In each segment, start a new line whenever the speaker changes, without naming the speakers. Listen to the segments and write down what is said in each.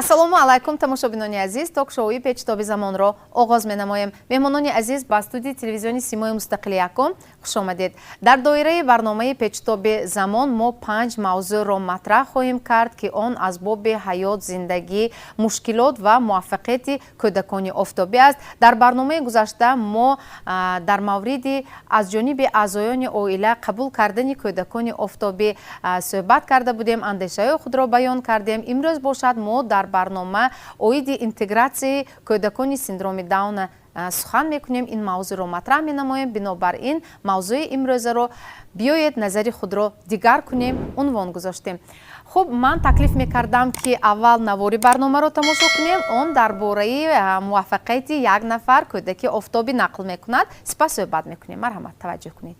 Ассалому алайкум, тамошобинони азиз. Ток-шоуи «Печутоби замонро» оғоз менамоем. Меҳмонони азиз, ба студияи телевизиони «Симои мустақили якум» хушомадед. Дар доираи барномаи «Печутоби замон» мо панҷ мавзӯъро матраҳ хоҳем кард, ки он аз боби ҳаёт, зиндагӣ, мушкилот ва муваффақияти кӯдакони офтобӣ аст. Дар барномаи гузашта мо дар мавриди аз ҷониби аъзоёни оила қабул кардани кӯдакони офтобӣ суҳбат карда будем, андешаҳои худро баён кардем. Имрӯз бошад, мо дар барнома оиди интегратсияи кӯдакони синдроми Дауна сухан мекунем, ин мавзӯъро матраҳ менамоем. Бинобар ин мавзӯи имрӯзаро «Биёед, назари худро дигар кунем» унвон гузоштем. Хуб, ман таклиф мекардам, ки аввал навори барномаро тамошо кунем. Он дар бораи муваффақияти як нафар кӯдаки офтобӣ нақл мекунад. Сипас суҳбат мекунем. Марҳамат, таваҷҷӯҳ кунед.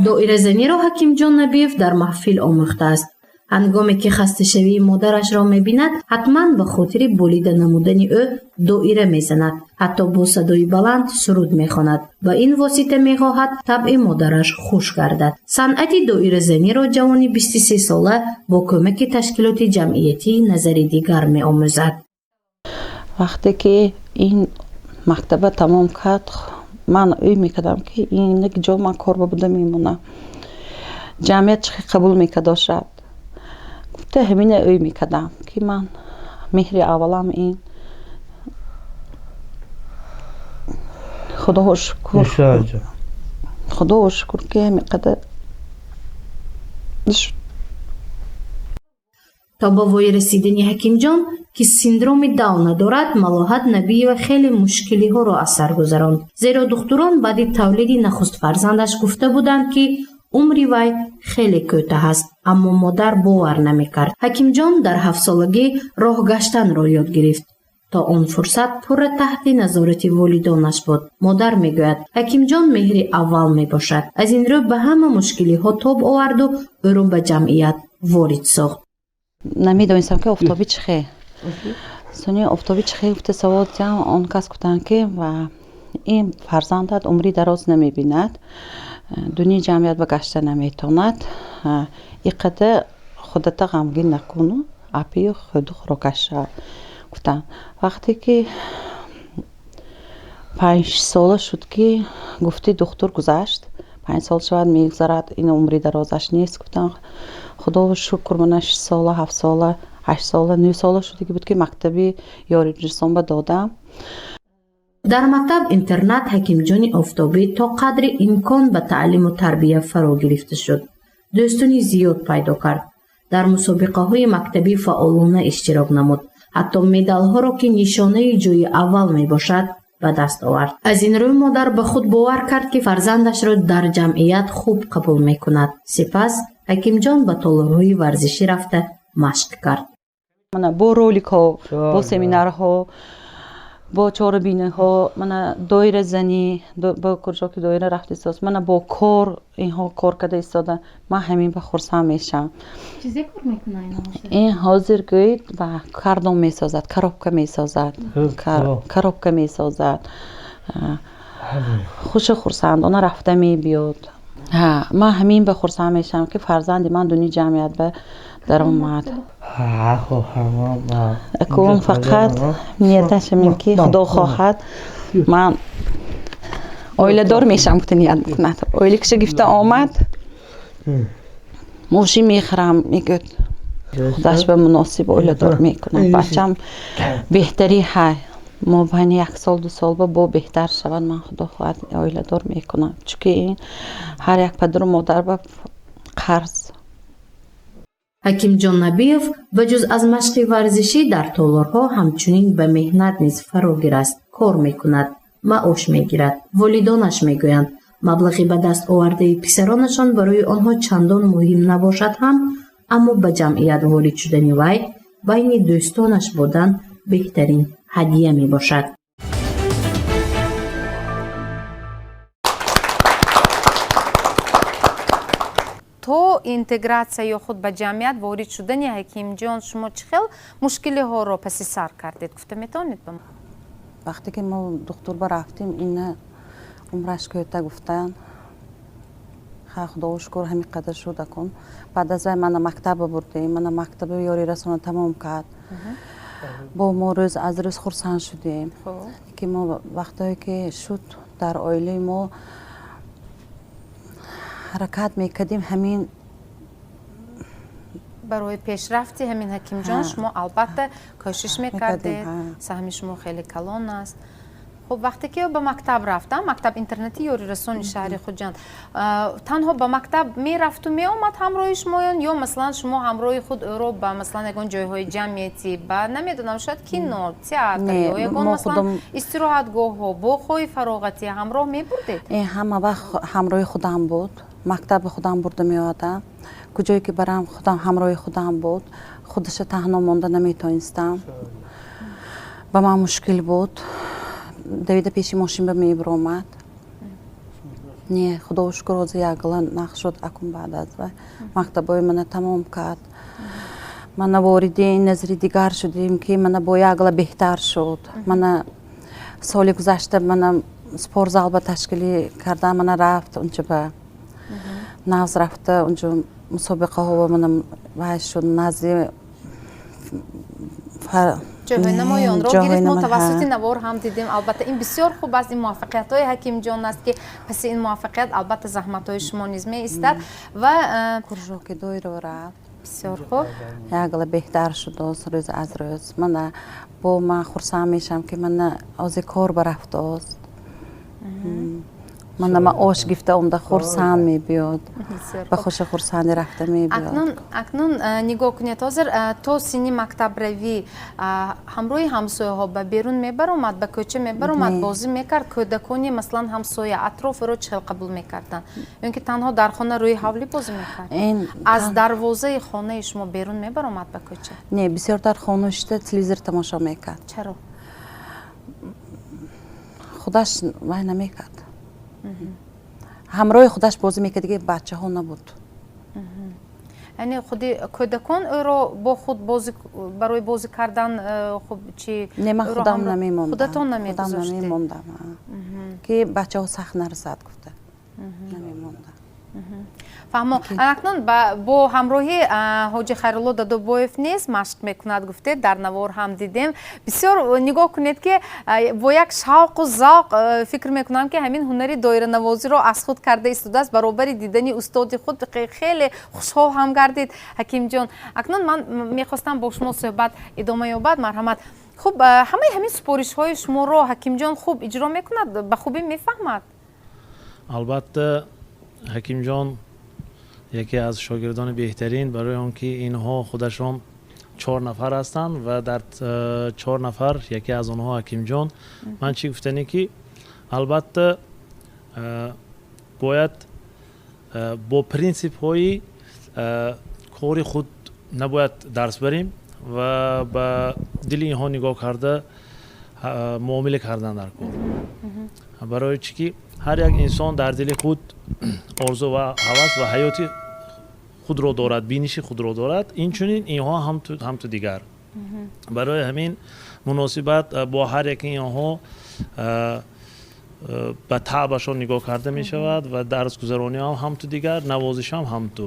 Доиразаниро Ҳакимҷон Набиев дар маҳфил омӯхтааст. Ҳангоме ки хасташавии модарашро мебинад, ҳатман ба хотири болида намудани ӯ доира мезанад, ҳатто бо садои баланд суруд мехонад. Ба ин восита мехоҳад табъи модараш хуш гардад. Санъати доиразаниро ҷавони 23сола бо кӯмаки ташкилоти ҷамъиятии «Назари дигар» меомӯзад.
Вақте ки ин мактаба тамом кард, ман ӯй мекардам, ки ин ҷо ман кор ба буда мемонам, ҷамъият чӣ хел қабул мекардошад гуфта, ҳамина ӯй мекардам, ки ман меҳри аввалам ин, худоҳо шукр, худоҳо шукр, ки ҳамин қадар.
То ба воя расидани Ҳакимҷон, ки синдроми Дауна дорад, Малоҳат Набиева хеле мушкилиҳоро аз сар гузаронд, зеро духтурон баъди тавлиди нахуст фарзандаш гуфта буданд, ки умри вай хеле кӯтоҳ аст, аммо модар бовар намекард. Ҳакимҷон дар ҳафтсолагӣ роҳ гаштанро ёд гирифт. То он фурсат пурра таҳти назорати волидонаш буд. Модар мегӯяд, Ҳакимҷон меҳри аввал мебошад, аз ин рӯ ба ҳама мушкилиҳо тоб оварду ӯро ба ҷамъият ворид сохт.
Намедонистам, ки офтобӣ чӣ хел, сони офтобӣ чӣ хел гуфта савол диҳам. Он кас гуфтанд, ки ва ин фарзандат умри дароз намебинад, дунёи ҷамъият ба гашта наметавонад, иқадар худата ғамгин накуну апию худу хӯрокаш шав, гуфтанд. Вақте ки 5сола шуд, ки гуфти духтур гузашт, 5 сол шавад мегузарад, ин умри дарозаш нест, гуфтанд. Худоро шукр, мана 6сола, 7сола, 8сола, 9сола шудагӣ буд, ки мактаби ёриҷисонба додам.
Дар мактаб интернат Ҳакимҷони офтобӣ то қадри имкон ба таълиму тарбия фаро гирифта шуд. Дӯстони зиёд пайдо кард, дар мусобиқаҳои мактабӣ фаъолона иштирок намуд, ҳатто медалҳоро, ки нишонаи ҷои аввал мебошад, ба даст овард. Аз ин рӯ модар ба худ бовар кард, ки фарзандашро дар ҷамъият хуб қабул мекунад. Сипас Ҳакимҷон ба толорҳои варзишӣ рафта машқ кард.
Мана бо роликҳо, бо семинарҳо, бо чорабиниҳо, мана доиразанӣ, бо кружоки доира рафта истодааст, мана бо кор инҳо кор карда истода. Ман ҳамин ба хурсанд мешавам.
Чизе кор мекунад?
Ин ҳозир гӯед ба кардон месозад, коробка месозад, коробка месозад. Хушу хурсандона рафта мебиёд. Ман ҳамин ба хурсанд мешавам, ки фарзанди ман дунёи ҷамъият ба даромад. Акун фақат нияташ ҳамин, ки худо хоҳад, ман оиладор мешавам гуфта ният мекунад. Оилакиша гирифта омад, мошин мехарам, мегӯяд, худаш ба муносиб оиладор мекунад. Бачам беҳтари ҳай, мобайни як сол, 2 сол ба бо беҳтар шавад, ман худо хоҳад оиладор мекунам, чунки ин ҳар як падару модар ба қарз.
Ҳакимҷон Набиев ба ҷуз аз машқи варзишӣ дар толорҳо ҳамчунин ба меҳнат низ фарогир аст. Кор мекунад, маош мегирад. Волидонаш мегӯянд, маблағи ба даст овардаи писаронашон барои онҳо чандон муҳим набошад ҳам, аммо ба ҷамъият ворид шудани вай, байни дӯстонаш будан беҳтарин ҳадия мебошад.
То интегратсия ё худ ба ҷамъият ворид шудани Ҳакимҷон шумо чӣ хел мушкилиҳоро паси сар кардед, гуфта метавонед ба мо?
Вақте ки мо духтурба рафтем, ина умраш кӯта гуфтанд. Ха, худоро шукр, ҳамин қадар шуд. Акун баъд аз вай мана мактаба бурдем, мана мактаби ёрирасона тамом кард. Бо мо рӯз аз рӯз хурсанд шудем, ки мо вақтое ки шуд, дар оилаи мо ҳаракат мекардем ҳамин.
Барои пешрафти ҳамин Ҳакимҷон шумо албатта кӯшиш мекардед, саҳми шумо хеле калон аст. Хуб, вақте ки ба мактаб рафтам, мактаб интернати ёрирасони шаҳри Хуҷанд, танҳо ба мактаб мерафту меомад ҳамроҳи шумоён ё масалан шумо ҳамроҳи худ ӯро ба масалан ягон ҷойҳои ҷамъиятӣ, ба намедонам, шояд кино, театр ё ягон масалан истироҳатгоҳҳо, боғҳои фароғатӣ ҳамроҳ мебурдед?
Ҳама вақт ҳамроҳи худам буд. Мактаби худам бурда меомадам, куҷое ки барам, худам ҳамроҳи худам буд. Худаша таҳно монда наметонистам, ба ман мушкил буд. Давида пеши мошин ба мебиромад. Не, худоро шукр, ҳозир якгала нақ шуд. Акун баъд аз вай мактабҳои мана тамом кард, мана вориди назари дигар шудем, ки мана бо якгала беҳтар шуд. Мана соли гузашта мана спортзал ба ташкилӣ кардан, мана рафт унҷа, ба нағз рафта, унҷо мусобиқаҳо мана вай шуд, назди
Ҷойҳои намоёнро гирифт. Мо тавассути навор ҳам дидем. Албатта, ин бисёр хуб аст. Ин муваффақиятҳои Ҳакимҷон аст, ки паси ин муваффақият албатта заҳматҳои шумо низ меистад ва
Кружоки доиро рафт.
Бисёр хуб.
Якгала беҳтар шудааст рӯз аз рӯз. Мана бо ман хурсанд мешавам, ки мана ҳозир кор барафтааст, мана маош гирифта омда, хурсанд мебиёд, ба хуши хурсандӣ рафта мебиёд.
Акнун нигоҳ кунед, ҳозир то синни мактабравӣ ҳамроҳи ҳамсояҳо ба берун мебаромад, ба кӯча мебаромад, бозӣ мекард? Кӯдакони масалан ҳамсоя атроф ӯро чӣ хел қабул мекарданд? Ё ин ки танҳо дар хона рӯи ҳавлӣ бозӣ мекард? Аз дарвозаи хонаи шумо берун мебаромад ба кӯча?
Не, бисёртар хона шида телевизор тамошо мекард.
Чаро?
Худаш вай намекард, ҳамроҳи худаш бозӣ мекард, дига бачаҳо набуд.
Яъне худи кӯдакон ӯро бо худ барои бозӣ кардан хуб чи?
Не, ман худам намемондам.
Худатон намегузоштед?
Намемондам, ки бачаҳо сахт нарасад гуфта намемондам.
Фаҳмо. Акнун бо ҳамроҳи ҳоҷи Хайрулло Дадобоев низ машқ мекунад, гуфтед, дар навор ҳам дидем. Бисёр нигоҳ кунед, ки бо як шавқу завқ, фикр мекунам, ки ҳамин ҳунари доиранавозиро аз худ карда истодааст. Баробари дидани устоди худ хеле хушҳол ҳам гардид Ҳакимҷон. Акнун ман мехостам бо шумо суҳбат идома ёбад, марҳамат. Хуб, ҳамаи ҳамин супоришҳои шуморо Ҳакимҷон хуб иҷро мекунад, ба хубӣ мефаҳмад?
Албатта, Ҳакимҷон яке аз шогирдони беҳтарин, барои он ки инҳо худашон чор нафар ҳастанд ва дар чор нафар яке аз онҳо Ҳакимҷон. Ман чӣ гуфтанӣ, ки албатта бояд бо принсипҳои кори худ набояд дарс барем ва ба дили инҳо нигоҳ карда муомила кардан дар кор. Барои чӣ ки ҳар як инсон дар дили худ орзу ва ҳавас ва ҳаёти худро дорад, биниши худро дорад. Инчунин инҳо ҳамту дигар. Барои ҳамин муносибат бо ҳар яки инҳо ба таъбашон нигоҳ карда мешавад ва дарсгузарониҳам ҳамту дигар, навозишам ҳамту.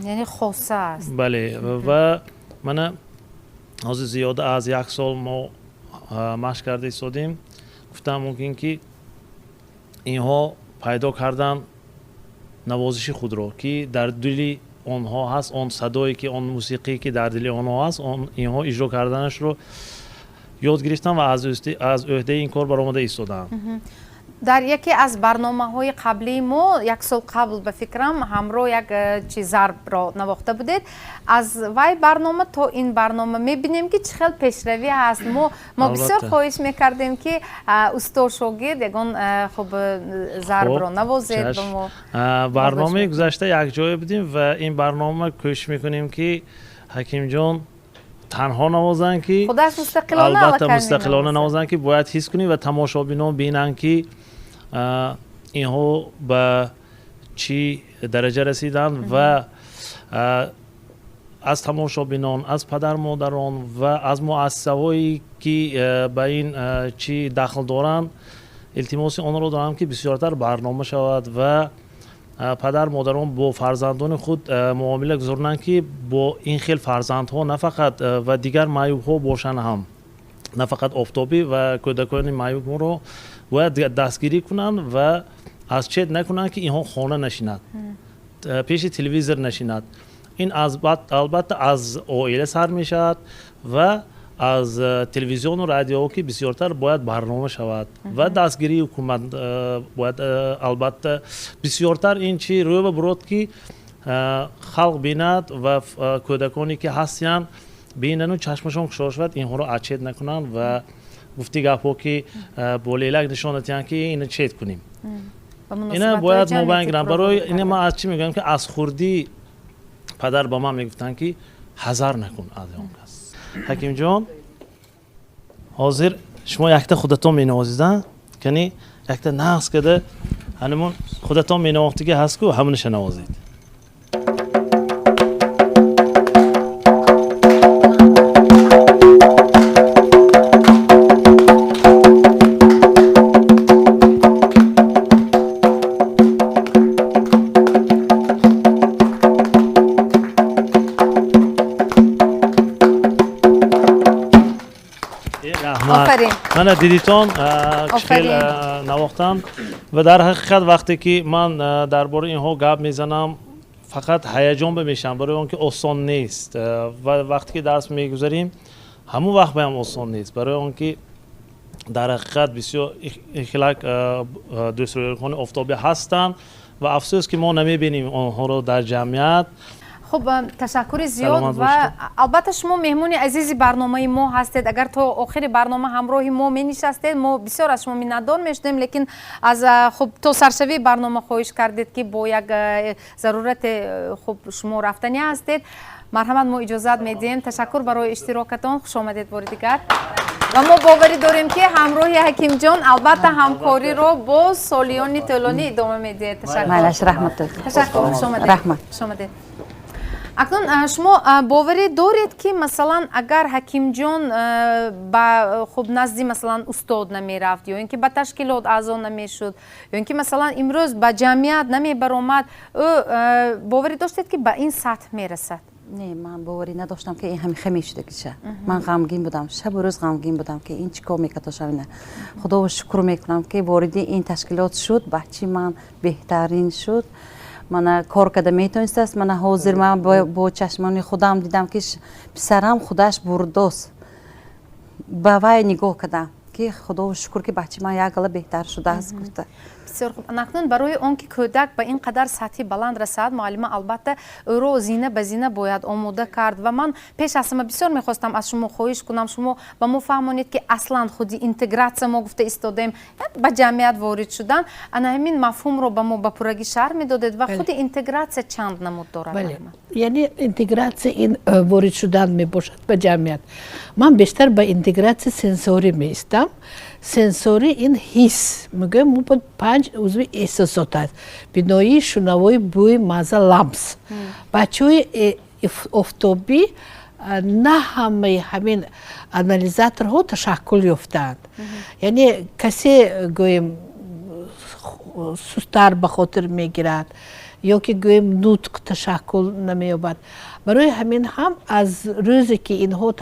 Яъне хоса аст.
Бале, ва мана ҳозир зиёда аз як сол мо машқ карда истодем. Гуфтам мумкин, ки инҳо пайдо кардан навозиши худро, ки дар дили онҳо ҳаст, он садое ки, он мусиқие ки дар дили онҳо ҳаст, инҳо иҷро карданашро ёд гирифтам ва аз ӯҳдаи ин кор баромада истодаанд.
Дар яке аз барномаҳои қаблии мо, як сол қабл, ба фикрам, ҳамроҳ як чи зарбро навохта будед. Аз вай барнома то ин барнома мебинем, ки чӣ хел пешравӣ ҳаст. Мо бисёр хоҳиш мекардем, ки усто шогирд ягон хуб зарбро навозед ба мо.
Барномаи гузашта якҷоя будем ва ин барнома кӯшиш мекунем, ки Ҳакимҷон танҳо навозанд, ки
худаш мустақилона.
Албатта, мустақилона навозанд, ки бояд ҳис кунем ва тамошобинон бинанд, ки инҳо ба чӣ дараҷа расиданд ва Аз тамошобинон, аз падар модарон ва аз муассисаҳое ки ба ин чӣ дахл доранд, илтимоси онро дорам, ки бисёртар барнома шавад ва падар модарон бо фарзандони худ муомила гузаронанд, ки бо ин хел фарзандҳо на фақат ва дигар маъюбҳо бошанд ҳам, на фақат офтобӣ ва кӯдакони маъюбро бояд дастгирӣ кунанд ва аз чет накунанд, ки инҳо хона нашинад, пеши телевизор нашинад. Ин албатта аз оила сар мешавад ва аз телевизиону радио, ки бисёртар бояд барнома шавад ва дастгирии ҳукумат бояд албатта бисёртар ин чи рӯ ба бурод, ки халқ бинад ва кӯдаконе ки ҳастянд бинану чашмашон кушода шавад, инҳоро ачет накунанд ва гуфти гапҳо, ки бо лелак нишон диҳанд, ки ина чет кунем. Ина бояд мобайн гиранд. Барои ина ман аз чӣ мегӯям, ки аз хурдӣ падар ба ман мегуфтанд, ки ҳазар накун аз он кас. Ҳакимҷон, ҳозир шумо якта худатон менавозида, кани якта нағз када, ҳанамон худатон менавохтиги ҳаст ку, ҳамонаша навозед. Мана дидитон, чӣ хел навохтам. Ва дар ҳақиқат вақте ки ман дар бораи инҳо гап мезанам, фақат ҳаяҷон мешавам, барои он ки осон нест. Ва вақте ки дарс мегузарем, ҳамон вақт баям осон нест, барои он ки дар ҳақиқат бисёр хелак дӯстрӯёни офтобӣ ҳастанд ва афсӯс, ки мо намебинем онҳоро дар ҷамъият.
Хуб, ташаккури зиёд. Ва албатта шумо меҳмони азизи барномаи мо ҳастед. Агар то охири барнома ҳамроҳи мо менишастед, мо бисёр аз шумо миннатдор мешудем, лекин аз хуб то саршавии барнома хоҳиш кардед, ки бо як зарурате хуб шумо рафтанӣ ҳастед. Марҳамат, мо иҷозат медиҳем. Ташаккур барои иштирокатон, хуш омадед бори дигар. Ва мо боварӣ дорем, ки ҳамроҳи Ҳакимҷон албатта ҳамкориро бо солиёни тӯлонӣ идома медиҳед.
Ташаккур,
ташаккур, хуш омадед,
раҳмат.
Хуш омадед. Акнун шумо боварӣ доред, ки масалан агар Ҳакимҷон ба хуб назди масалан устод намерафт, ё ин ки ба ташкилот аъзо намешуд, ё ин ки масалан имрӯз ба ҷамъият намебаромад, ӯ боварӣ доштед, ки ба ин сатҳ мерасад?
Не, ман боварӣ надоштам, ки ин ҳамихе мешудагиша. Ман ғамгин будам, шабу рӯз ғамгин будам, ки ин чӣ кор мекардошам. Ина худоро шукр мекунам, ки вориди ин ташкилот шуд, бачаи ман беҳтарин шуд, мана кор карда метонистааст. Мана ҳозир ман бо чашмони худам дидам, ки писарам худаш бурдост. Ба вай нигоҳ кардам, ки худоро шукр, ки бачаи ман як гала беҳтар шудааст, гуфта.
Бисёр хуб. Акнун барои он ки кӯдак ба ин қадар сатҳи баланд расад, муаллима, албатта ӯро зина ба зина бояд омода кард. Ва ман пеш аз ҳама бисёр мехостам аз шумо хоҳиш кунам, шумо ба мо фаҳмонед, ки аслан худи интегратсия, мо гуфта истодаем, ба ҷамъият ворид шудан, ана ҳамин мафҳумро ба мо ба пуррагӣ шарҳ медодед. Ва худи интегратсия чанд намуд дорад?
Яъне интегратсия ин ворид шудан мебошад ба ҷамъият. Ман бештар ба интегратсия сенсорӣ меистам. Сенсорӣ ин ҳис мегӯем, мо панҷ узви эҳсосот аст: биноӣ, шунавоӣ, бӯй, мазза, ламс. Бачаҳои офтобӣ на ҳамаи ҳамин анализаторҳо ташаккул ёфтаанд. Яъне касе гӯем сустар ба хотир мегирад, ё ки гӯем нутқ ташаккул намеёбад. Барои ҳамин ҳам аз рӯзе ки инҳо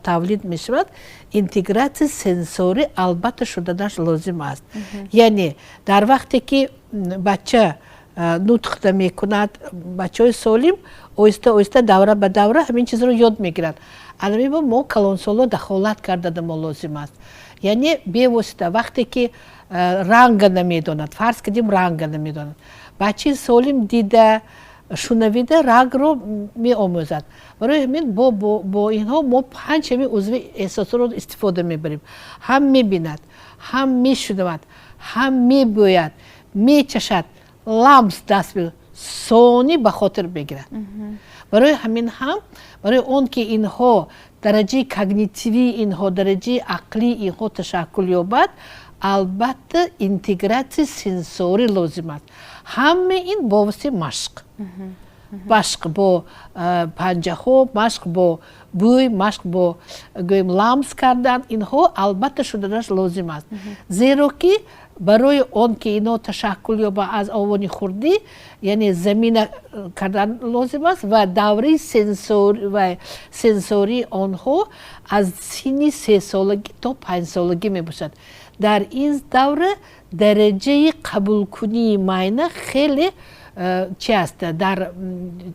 тавлид мешавад, интегратсияи сенсорӣ албатта шуданаш лозим аст. Яъне дар вақте ки бача нутқ намекунад, бачаҳои солим оҳиста оҳиста, давра ба давра ҳамин чизро ёд мегиранд. Анамиба мо калонсоло дахолат карданамо лозим аст. Яъне бевосита вақте ки ранга намедонад, фарз кардем, ранга намедонад, бачаи солим дида, шунавида рангро меомӯзад. Барои ҳамин бо инҳо мо панҷ ҳамин узви эҳсосотро истифода мебарем: ҳам мебинад, ҳам мешунавад, ҳам мебӯяд, мечашад, ламс, даст сони ба хотир мегирад. Барои ҳамин ҳам, барои он ки инҳо дараҷаи когнитивии инҳо, дараҷаи ақлии инҳо ташаккул ёбад, албатта интегратсияи сенсорӣ лозим аст. Ҳамаи ин бо воситаи машқ. Машқ бо панҷаҳо, машқ бо бӯй, машқ бо, гӯем, ламс кардан, инҳо албатта шуданаш лозим аст, зеро ки барои он ки инҳо ташаккул ёба аз овони хурдӣ, яъне замина кардан лозим аст. Ва давраи сенсории онҳо аз синни 3солагӣ то 5солагӣ мебошад. Дар ин давра дараҷаи қабулкунии майна хеле чи аст, дар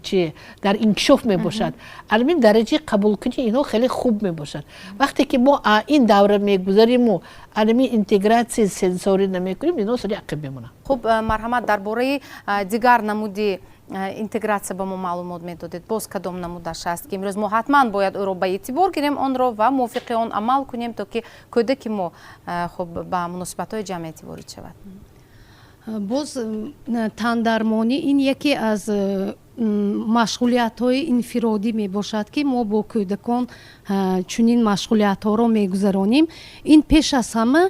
чи, дар инкишоф мебошад. Ҳамин дараҷаи қабулкунии инҳо хеле хуб мебошад. Вақте ки мо ин давра мегузариму ҳамин интегратсияи сенсорӣ намекунем, инҳо сари ақиб мемонанд.
Хуб, марҳамат, дар бораи дигар намуди интегратсия ба мо маълумот медодед. Боз кадом намудаш аст, ки имрӯз мо ҳатман бояд ӯро ба эътибор гирем, онро ва мувофиқи он амал кунем, то ки кӯдаки мо, хуб, ба муносибатҳои ҷамъиятӣ ворид шавад?
Боз тандармонӣ ин яке аз машғулиятҳои инфиродӣ мебошад, ки мо бо кӯдакон чунин машғулиятҳоро мегузаронем. Ин пеш аз ҳама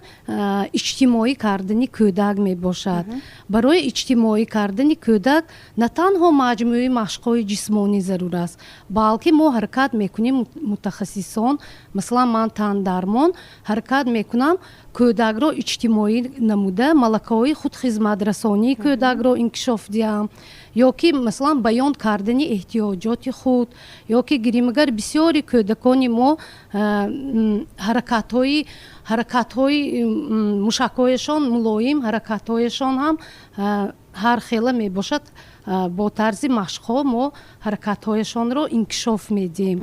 иҷтимоӣ кардани кӯдак мебошад. Барои иҷтимоӣ кардани кӯдак на танҳо маҷмӯи машқҳои ҷисмонӣ зарур аст, балки мо ҳаракат мекунем, мутахассисон, масалан ман тандармон, ҳаракат мекунам кӯдакро иҷтимоӣ намуда, малакаҳои худхизматрасонии кӯдакро инкишоф диҳам, ё ки масалан баён кардани эҳтиёҷоти худ, ё ки гирем агар бисёри кӯдакони мо ҳаракатҳои мушакҳояшон мулоим, ҳаракатҳояшон ҳам ҳар хела мебошад. Бо тарзи машқҳо мо ҳаракатҳояшонро инкишоф медиҳем.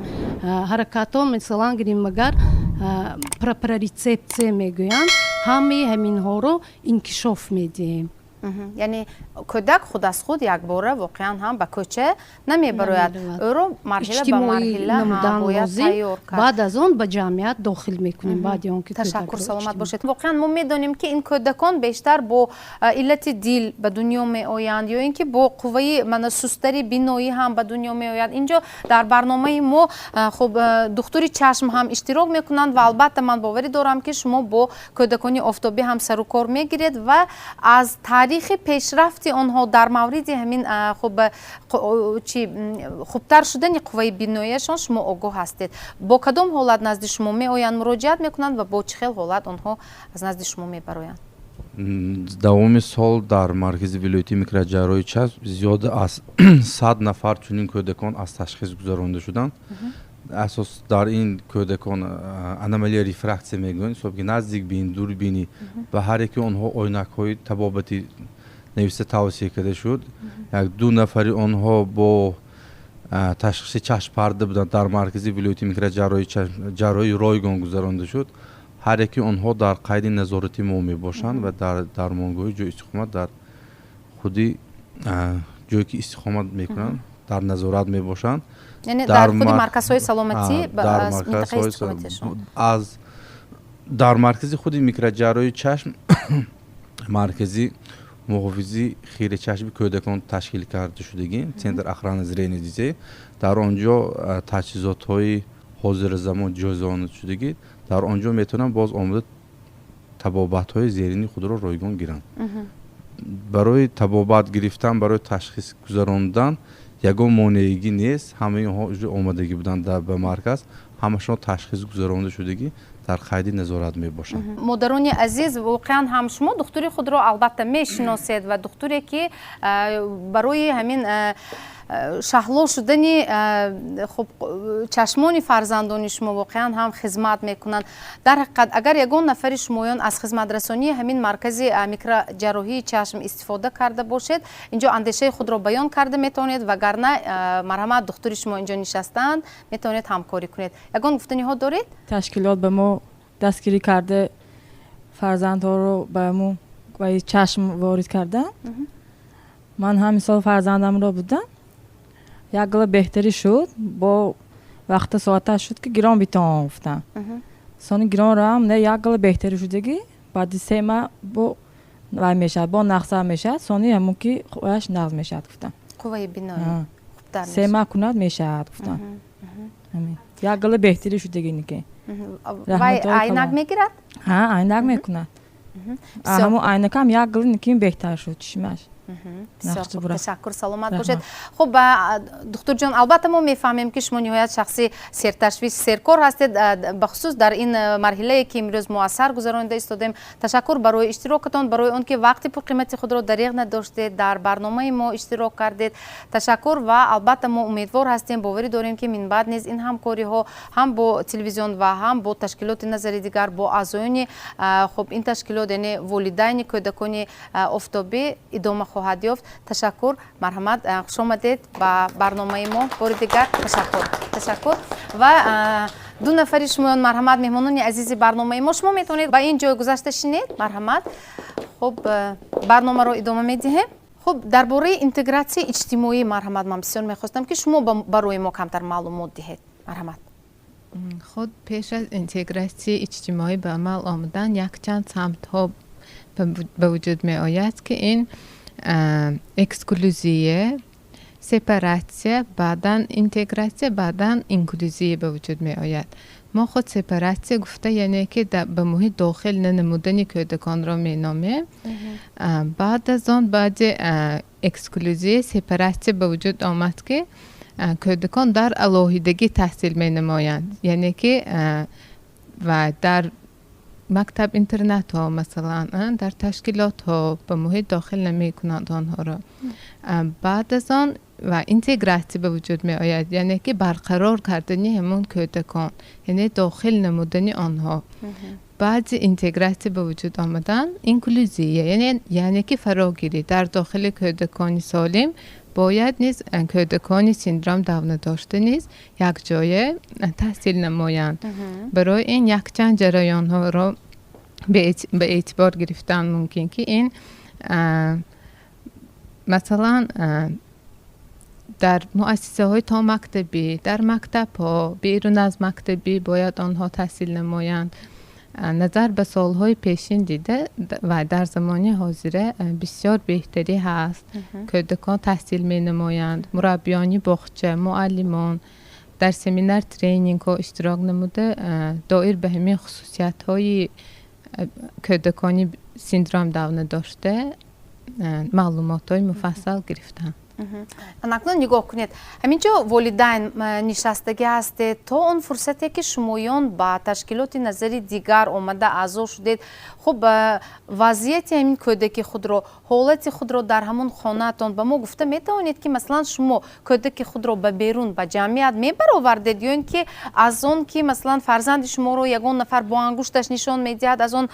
Ҳаракатҳо, масалан гирем агар, проприорецепсия мегӯянд, ҳамаи ҳаминҳоро инкишоф медиҳем.
Яъне кӯдак худ аз худ якбора воқеан ҳам ба кӯча намебарояд, ӯро марҳила ба марҳила бояд тайёр кард.
Баъд аз он ба ҷамъият дохил мекунем, баъди он ки
Ташаккур, саломат бошед. Воқеан мо медонем, ки ин кӯдакон бештар бо иллати дил ба дунё меоянд ё ин ки бо қувваи мана сустари биноӣ ҳам ба дунё меоянд. Инҷо дар барномаи мо, хуб, духтури чашм ҳам иштирок мекунанд ва албатта ман боварӣ дорам, ки шумо бо кӯдакони офтобӣ ҳам сарукор мегиред ва аз таърихи пешрафти онҳо дар мавриди ҳамин, хуб, чи хубтар шудани қувваи биноияшон шумо огоҳ ҳастед. Бо кадом ҳолат назди шумо меоянд, муроҷиат мекунанд ва бо чӣ хел ҳолат онҳо аз назди шумо мебароянд?
Давоми сол дар маркази вилоятии микроҷарроҳии чашм зиёда аз 100 нафар чунин кӯдакон аз ташхис гузаронда шуданд. Асос дар ин кӯдакон аномалия рефраксия мегӯянд, ҳисоб ки наздикбин, дурбинӣ. Ба ҳар яки онҳо ойнакҳои табобатӣ нависта тавсия карда шуд. Як ду нафари онҳо бо ташхиси чашмпарда буданд, дар маркази вилояти микроҷарроҳии чашм ҷарроҳии ройгон гузаронда шуд. Ҳар яки онҳо дар қайди назорати мо мебошанд ва дар дармонгоҳи ҷои истиқомат, дар худи ҷое ки истиқомат мекунанд, дар назорат мебошанд.
Яъне дар худи марказҳои саломатӣ минтақаи истиқоматиашон?
Аз дар маркази худи микроҷарроҳии чашм маркази муҳофизи хирачашми кӯдакон ташкил карда шудагӣ, центр охраны зрения детей. Дар он ҷо таҷҳизотҳои ҳозиразамон ҷойзона шудагӣ. Дар он ҷо метавонанд боз омода табобатҳои зерини худро ройгон гиранд. Барои табобат гирифтан, барои ташхис гузарондан ягон монеагӣ нест. Ҳамаи онҳо омадагӣ буданд ба марказ, ҳамашон ташхис гузаронда шудагӣ, дар қайди назорат мебошанд.
Модарони азиз, воқеан ҳам шумо духтури худро албатта мешиносед ва духтуре ки барои ҳамин шаҳло шудани, хуб, чашмони фарзандони шумо воқеан ҳам хизмат мекунанд. Дар ҳақиқат, агар ягон нафари шумоён аз хизматрасонии ҳамин маркази микроҷарроҳии чашм истифода карда бошед, инҷо андешаи худро баён карда метавонед, вагарна, марҳамат, духтури шумо инҷо нишастаанд, метавонед ҳамкорӣ кунед. Ягон гуфтаниҳо доред?
Ташкилот ба мо дастгирӣ карда, фарзандҳоро ба мо чашм ворид карданд. Ман ҳам мисол фарзандамро будам, як гала беҳтарӣ шуд, бо вақта соата шуд, ки гирон битон гуфтам. Сони гиронро не, як гала беҳтарӣ шудагӣ, баъди 3 маҳ бо вай мешавад, бо нақса мешавад, сони ҳамон ки ояш нағз мешавад гуфтам.
Қувваи биноӣ.
3 маҳ кунад, мешавад гуфтам. Як гала беҳтарӣ шудагӣ ники.
Вай айнак мегирад?
Ҳа, айнак мекунад. Ҳамон айнакам як гала никин беҳтар шуд чишмаш.
Бисёр хуб, ташаккур, саломат бошед. Хуб, духтурҷон, албатта, мо мефаҳмем, ки шумо ниҳоят шахси серташвиш, серкор ҳастед, бахусус дар ин марҳилае, ки имрӯз мо аз сар гузаронида истодем. Ташаккур барои иштирокатон, барои он ки вақти пурқимати худро дареғ надоштед, дар барномаи мо иштирок кардед. Ташаккур. Ва албатта, мо умедвор ҳастем, боварӣ дорем, ки минбаъд низ ин ҳамкориҳо ҳам бо телевизион ва ҳам бо ташкилоти Назари дигар, бо аъзоёни, хуб, ин ташкилот, яъне волидайни кӯдакони офтобӣ, идома хоҳад ёфт. Ташаккур, марҳамат, хушомадед ба барномаи мо бори дигар. Ташаккур, ташаккур. Ва ду нафари шумоён, марҳамат, меҳмонони азизи барномаи мо, шумо метавонед ба ин ҷой гузашта шинед, марҳамат. Хуб, барномаро идома медиҳем. Хуб, дар бораи интегратсияи иҷтимоӣ, марҳамат, ман бисёр мехостам, ки шумо барои мо камтар маълумот диҳед, марҳамат.
Худ пеш аз интегратсияи иҷтимоӣ ба амал омадан якчанд самтҳо ба вуҷуд меояд, ки ин эксклюзия, сепаратсия, баъдан интегратсия, баъдан инклюзия ба вуҷуд меояд. Мо худ сепаратсия гуфта, яъне ки ба муҳит дохил нанамудани кӯдаконро меномем. Баъд аз он, баъди эксклюзия, сепаратсия ба вуҷуд омад, ки кӯдакон дар алоҳидагӣ таҳсил менамоянд, яъне ки ва дар мактаб интернатҳо, масалан, дар ташкилотҳо ба муҳит дохил намекунанд онҳоро. Баъд аз он ва интегратсия ба вуҷуд меояд, яъне ки барқарор кардани ҳамон кӯдакон, яъне дохил намудани онҳо. Баъди интегратсия ба вуҷуд омадан инклюзия, яъне ки фарогирӣ. Дар дохили кӯдакони солим бояд низ кӯдакони синдром Дауна дошта низ якҷоя таҳсил намоянд. Барои ин якчанд ҷараёнҳоро ба эътибор гирифтан мумкин, ки ин, масалан, дар муассисаҳои томактабӣ, дар мактабҳо, берун аз мактабӣ бояд онҳо таҳсил намоянд. Назар ба солҳои пешин дида ва дар замони ҳозира бисёр беҳтарӣ ҳаст. Кӯдакон таҳсил менамоянд, мураббиёни боғча, муаллимон дар семинар тренингҳо иштирок намуда, доир ба ҳамин хусусиятҳои кӯдакони синдром Дауна дошта маълумотҳои муфассал гирифтанд.
Акнун нигоҳ кунед, ҳамин ҷо волидайн нишастагӣ ҳастед. То он фурсате, ки шумоён ба ташкилоти Назари дигар омада аъзо шудед, хуб, вазъияти ҳамин кӯдаки худро, ҳолати худро дар ҳамон хонаатон ба мо гуфта метавонед, ки, масалан, шумо кӯдаки худро ба берун, ба ҷамъият мебаровардед ё ин ки аз он ки, масалан, фарзанди шуморо ягон нафар бо ангушташ нишон медиҳад, аз он,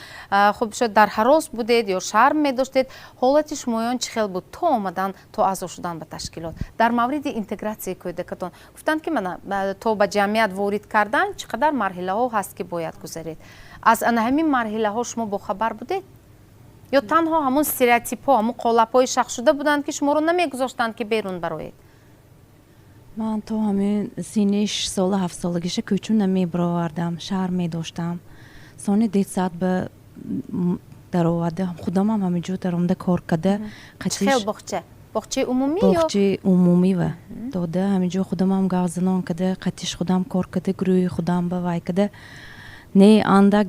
хуб, шояд дар ҳарос будед ё шарм медоштед? Ҳолати шумоён чӣ хел буд то омадан, то аъзо шудан ба ташкилот? Дар мавриди интегратсияи кӯдакатон гуфтанд, ки мана то ба ҷамъият ворид кардан чӣ қадар марҳилаҳо ҳаст, ки бояд гузаред. Аз ана ҳамин марҳилаҳо шумо бохабар будед ё танҳо ҳамон стереотипҳо, ҳамон қолабҳои шахсшуда буданд, ки шуморо намегузоштанд, ки берун бароед?
Ман то ҳамин синни 6 сола, 7 солагиша кӯчу намебаровардам, шарм медоштам. Сони детсад ба дароварда, худамам ҳамин ҷо даромада кор карда.
Хел боғча? Боғчаи умумӣ?
Боғчаи умумӣ ва дода, ҳамин ҷо худамам гавзанон када, қатиш худам кор када, гурӯҳи худам ба вай када. Не, андак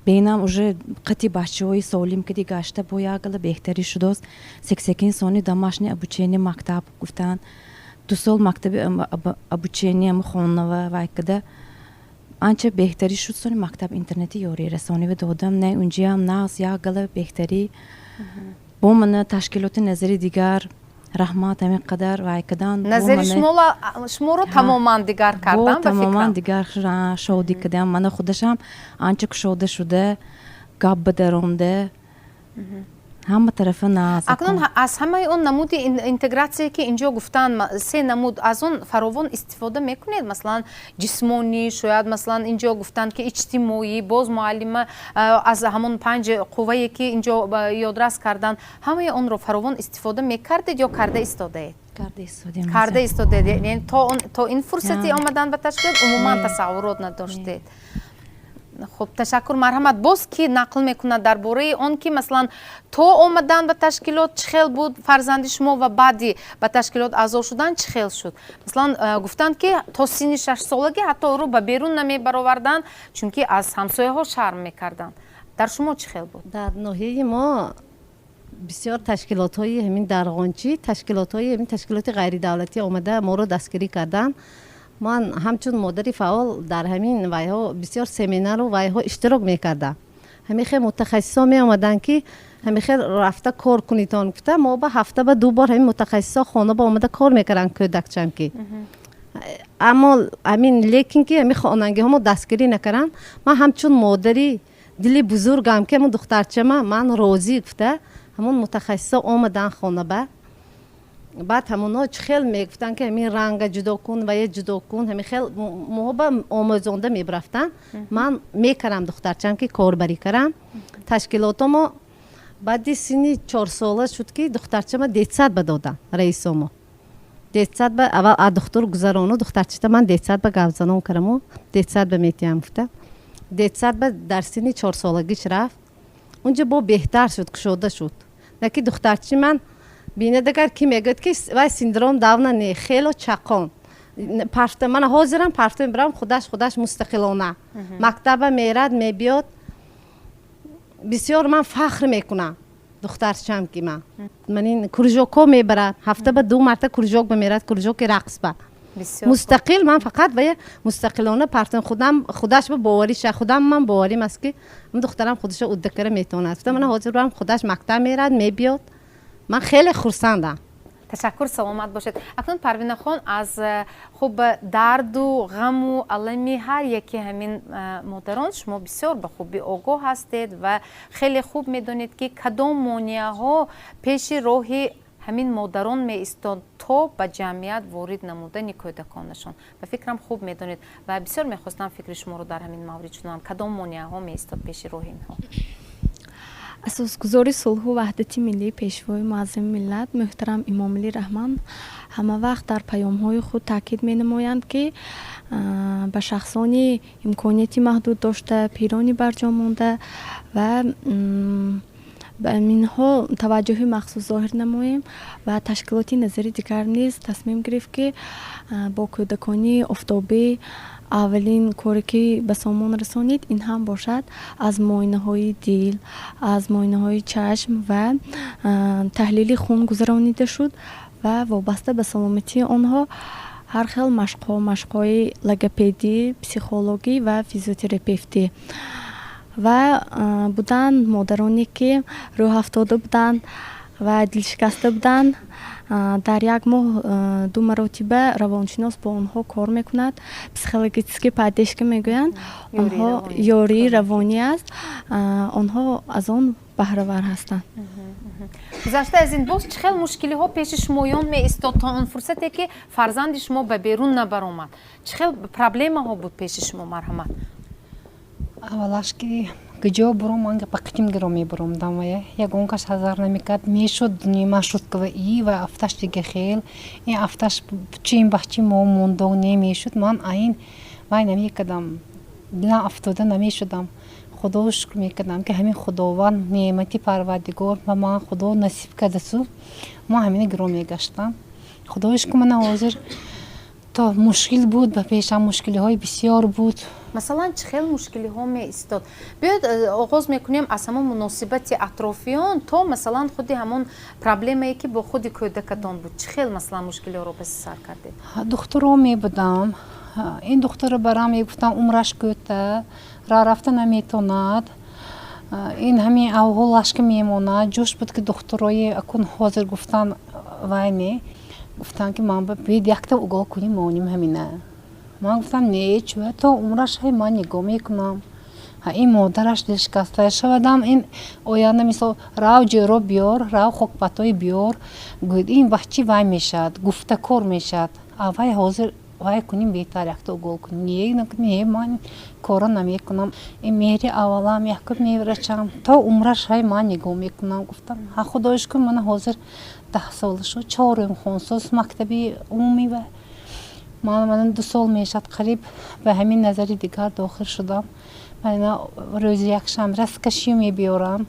бенам, уже қати бачаҳои солим кади гашта, бо як гала беҳтарӣ шудост. Сексекин сони домашнее обучение мактаб гуфтанд. 2 сол мактаби обучение хонава вай када, анча беҳтарӣ шуд. Сони мактаб интернати ёрирасонива додам. Не, унҷиам нағз, як гала беҳтарӣ. Бо мана ташкилоти Назари дигар, раҳмат, ҳамин қадар вай кадан.
Назари шуморо тамоман дигар кардан.
Тамоман дигар, шодӣ кардам. Мана худашам анча кушода шуда, гап ба даромда, ҳама тарафа нағз.
Акнун аз ҳамаи он намуди интегратсие, ки инҷо гуфтанд, се намуд, аз он фаровон истифода мекунед? Масалан, ҷисмонӣ шояд, масалан, инҷо гуфтанд, ки иҷтимоӣ, боз муаллима аз ҳамон панҷ қуввае, ки инҷо ёдрас карданд, ҳамаи онро фаровон истифода мекардед ё карда истодаед? Карда истодаед. Яъне то ин фурсати омадан ба ташкилот умуман тасаввурот надоштед. Хуб, ташаккур, марҳамат. Боз ки нақл мекунад дар бораи он, ки, масалан, то омадан ба ташкилот чӣ хел буд фарзанди шумо ва баъди ба ташкилот аъзо шудан чӣ хел шуд? Масалан, гуфтанд, ки то синни 6 солагӣ ҳатто ӯро ба берун намебароварданд, чунки аз ҳамсояҳо шарм мекарданд. Дар шумо чӣ хел буд?
Дар ноҳияи мо Бисёр ташкилотҳои ҳамин дарғончӣ, ташкилотҳои ҳамин ташкилоти ғайридавлатӣ омада моро дастгирӣ карданд. Ман ҳамчун модари фаъол дар ҳамин вайҳо бисёр семинару вайҳо иштирок мекардам. Ҳамин хел мутахассисҳо меомаданд, ки ҳамин хел рафта кор кунитон гуфта, мо ба ҳафта ба ду бор ҳамин мутахассисҳо хона ба омада кор мекарданд кӯдакчам ки. Аммо ҳамин лекин ки ҳамин хонангиҳо мо дастгирӣ накарданд. Ман ҳамчун модари дили бузургам, ки ҳамун духтарчама ман розӣ гуфта, ҳамун мутахассисҳо омаданд хона ба. Баъд ҳамонҳо чӣ хел мегуфтанд, ки ҳамин ранга ҷудо кун ва е ҷудо кун, ҳамин хел моҳо ба омӯзонда мебарафтанд. Ман мекардам духтарчам ки корбарӣ кардам. Ташкилото мо баъди синни 4 сола шуд, ки духтарчама детсад ба додам раисомо. Детсад ба аввал а духтур гузарону духтарчата ман детсад ба гавзанон кардаму детсад ба метиҳам гуфта. Детсад ба дар синни 4 солагиш рафт. Унҷо бо беҳтар шуд, кушода шуд. Наки духтарчи ман бинед, агар ки мегӯяд, ки вай синдром Дауна не, хело чақон парфта. Мана ҳозирам парфта мебарам, худаш мустақилона мактаба мерад, мебиёд. Бисёр ман фахр мекунам духтарчам ки ман ин кружокҳо мебарад, ҳафта ба ду марта кружок ба мерад, кружоки рақс ба. Мустақил ман фақат ва мустақилона партон худам худаш ба бовариша, худам ман боварим аст, ки духтарам худашо удда кара метавонад. Мана ҳозир барам, худаш мактаб мерад, мебиёд. Ман хеле хурсандам.
Ташаккур, саломат бошед. Акнун Парвинахон, аз хуб дарду ғаму алами ҳар яке ҳамин модарон шумо бисёр ба хубӣ огоҳ ҳастед ва хеле хуб медонед, ки кадом монеаҳо пеши роҳи ҳамин модарон меистод то ба ҷамъият ворид намудани кӯдаконашон. Ба фикрам, хуб медонед ва бисёр мехостам фикри шуморо дар ҳамин маврид шунавам. Кадом монеаҳо меистод пеши роҳи инҳо?
Асосгузори сулҳу ваҳдати миллӣ, Пешвои муаззами миллат муҳтарам Эмомалӣ Раҳмон ҳама вақт дар паёмҳои худ таъкид менамоянд, ки ба шахсони имконияти маҳдуд дошта, пирони барҷо монда ва ба инҳо таваҷҷӯҳи махсус зоҳир намоем. Ва ташкилоти Назари дигар низ тасмим гирифт, ки бо кӯдакони офтобӣ аввалин коре ки ба сомон расонид, ин ҳам бошад аз муоинаҳои дил, аз муоинаҳои чашм ва таҳлили хун гузаронида шуд ва вобаста ба саломатии онҳо ҳар хел машқҳо, машқҳои логопедӣ, психологӣ ва физиотерапевтӣ. Ва буданд модароне, ки рӯҳафтода буданд ва дилшикаста буданд. Дар як моҳ ду маротиба равоншинос бо онҳо кор мекунад, психологический поддержка мегӯянд онҳо, ёрии равонӣ аст, онҳо аз он баҳравар ҳастанд.
Гузашта аз ин, боз чӣ хел мушкилиҳо пеши шумоён меистод то он фурсате, ки фарзанди шумо ба берун набаромад? Чӣ хел проблемаҳо буд пеши шумо? Марҳамат.
Аввалаш ки куҷо буром, ман ба қитим гиро мебуромдам ва ягон кас ҳазар намекард. Мешуд маршруткава и ва афташ дига хел, ин афташ чи ин бахчи мо мондо немешуд. Ман аин вай намекардам, дилам афтода намешудам. Худо шукр мекардам, ки ҳамин Худованд неъмати Парвардигор ба ман Худо насиб кардасу ман ҳамина гиро мегаштам. Худои шукр, мана ҳозир то мушкил буд ба пешам, мушкилиҳои бисёр буд.
Масалан, чӣ хел мушкилиҳо меистод? Биёед, оғоз мекунем аз ҳамон муносибати атрофиён то масалан худи ҳамон проблемае, ки бо худи кӯдакатон буд. Чӣ хел масалан мушкилиҳоро паси сар кардед?
Духтуро мебудам, ин духтуро барам мегуфтам, умраш кӯта, ра рафта наметонад, ин ҳамин авҳолаш ки мемонад. Ҷӯш буд, ки духтурои акун ҳозир гуфтан вай не, гуфтанд, ки ман бид якта угол кунӣ моним ҳамина. Ман гуфтам, не, чӯ, то умраш ҳай ман нигоҳ мекунам. Ин модараш дилшикаста шавадам, ин оянда мисол рав ҷӯро биёр, рав хокпатои биёр, гӯяд, ин бачи вай мешавад, гуфта кор мешавад. А вай ҳозир вай куним, беҳтар якта угол куним. Не, не, ман кора намекунам. Ин меҳри аввалам, якум меврачам, то умраш ҳай ман нигоҳ мекунам, гуфтам. Ҳа, худои шукр, мана ҳозир 10 сола шуд, чорум хонсоз мактаби умумӣ ва ман 2 сол мешавад қариб ба ҳамин Назари дигар дохил шудам. Мана рӯзи якшанбе раскашию мебиёрам.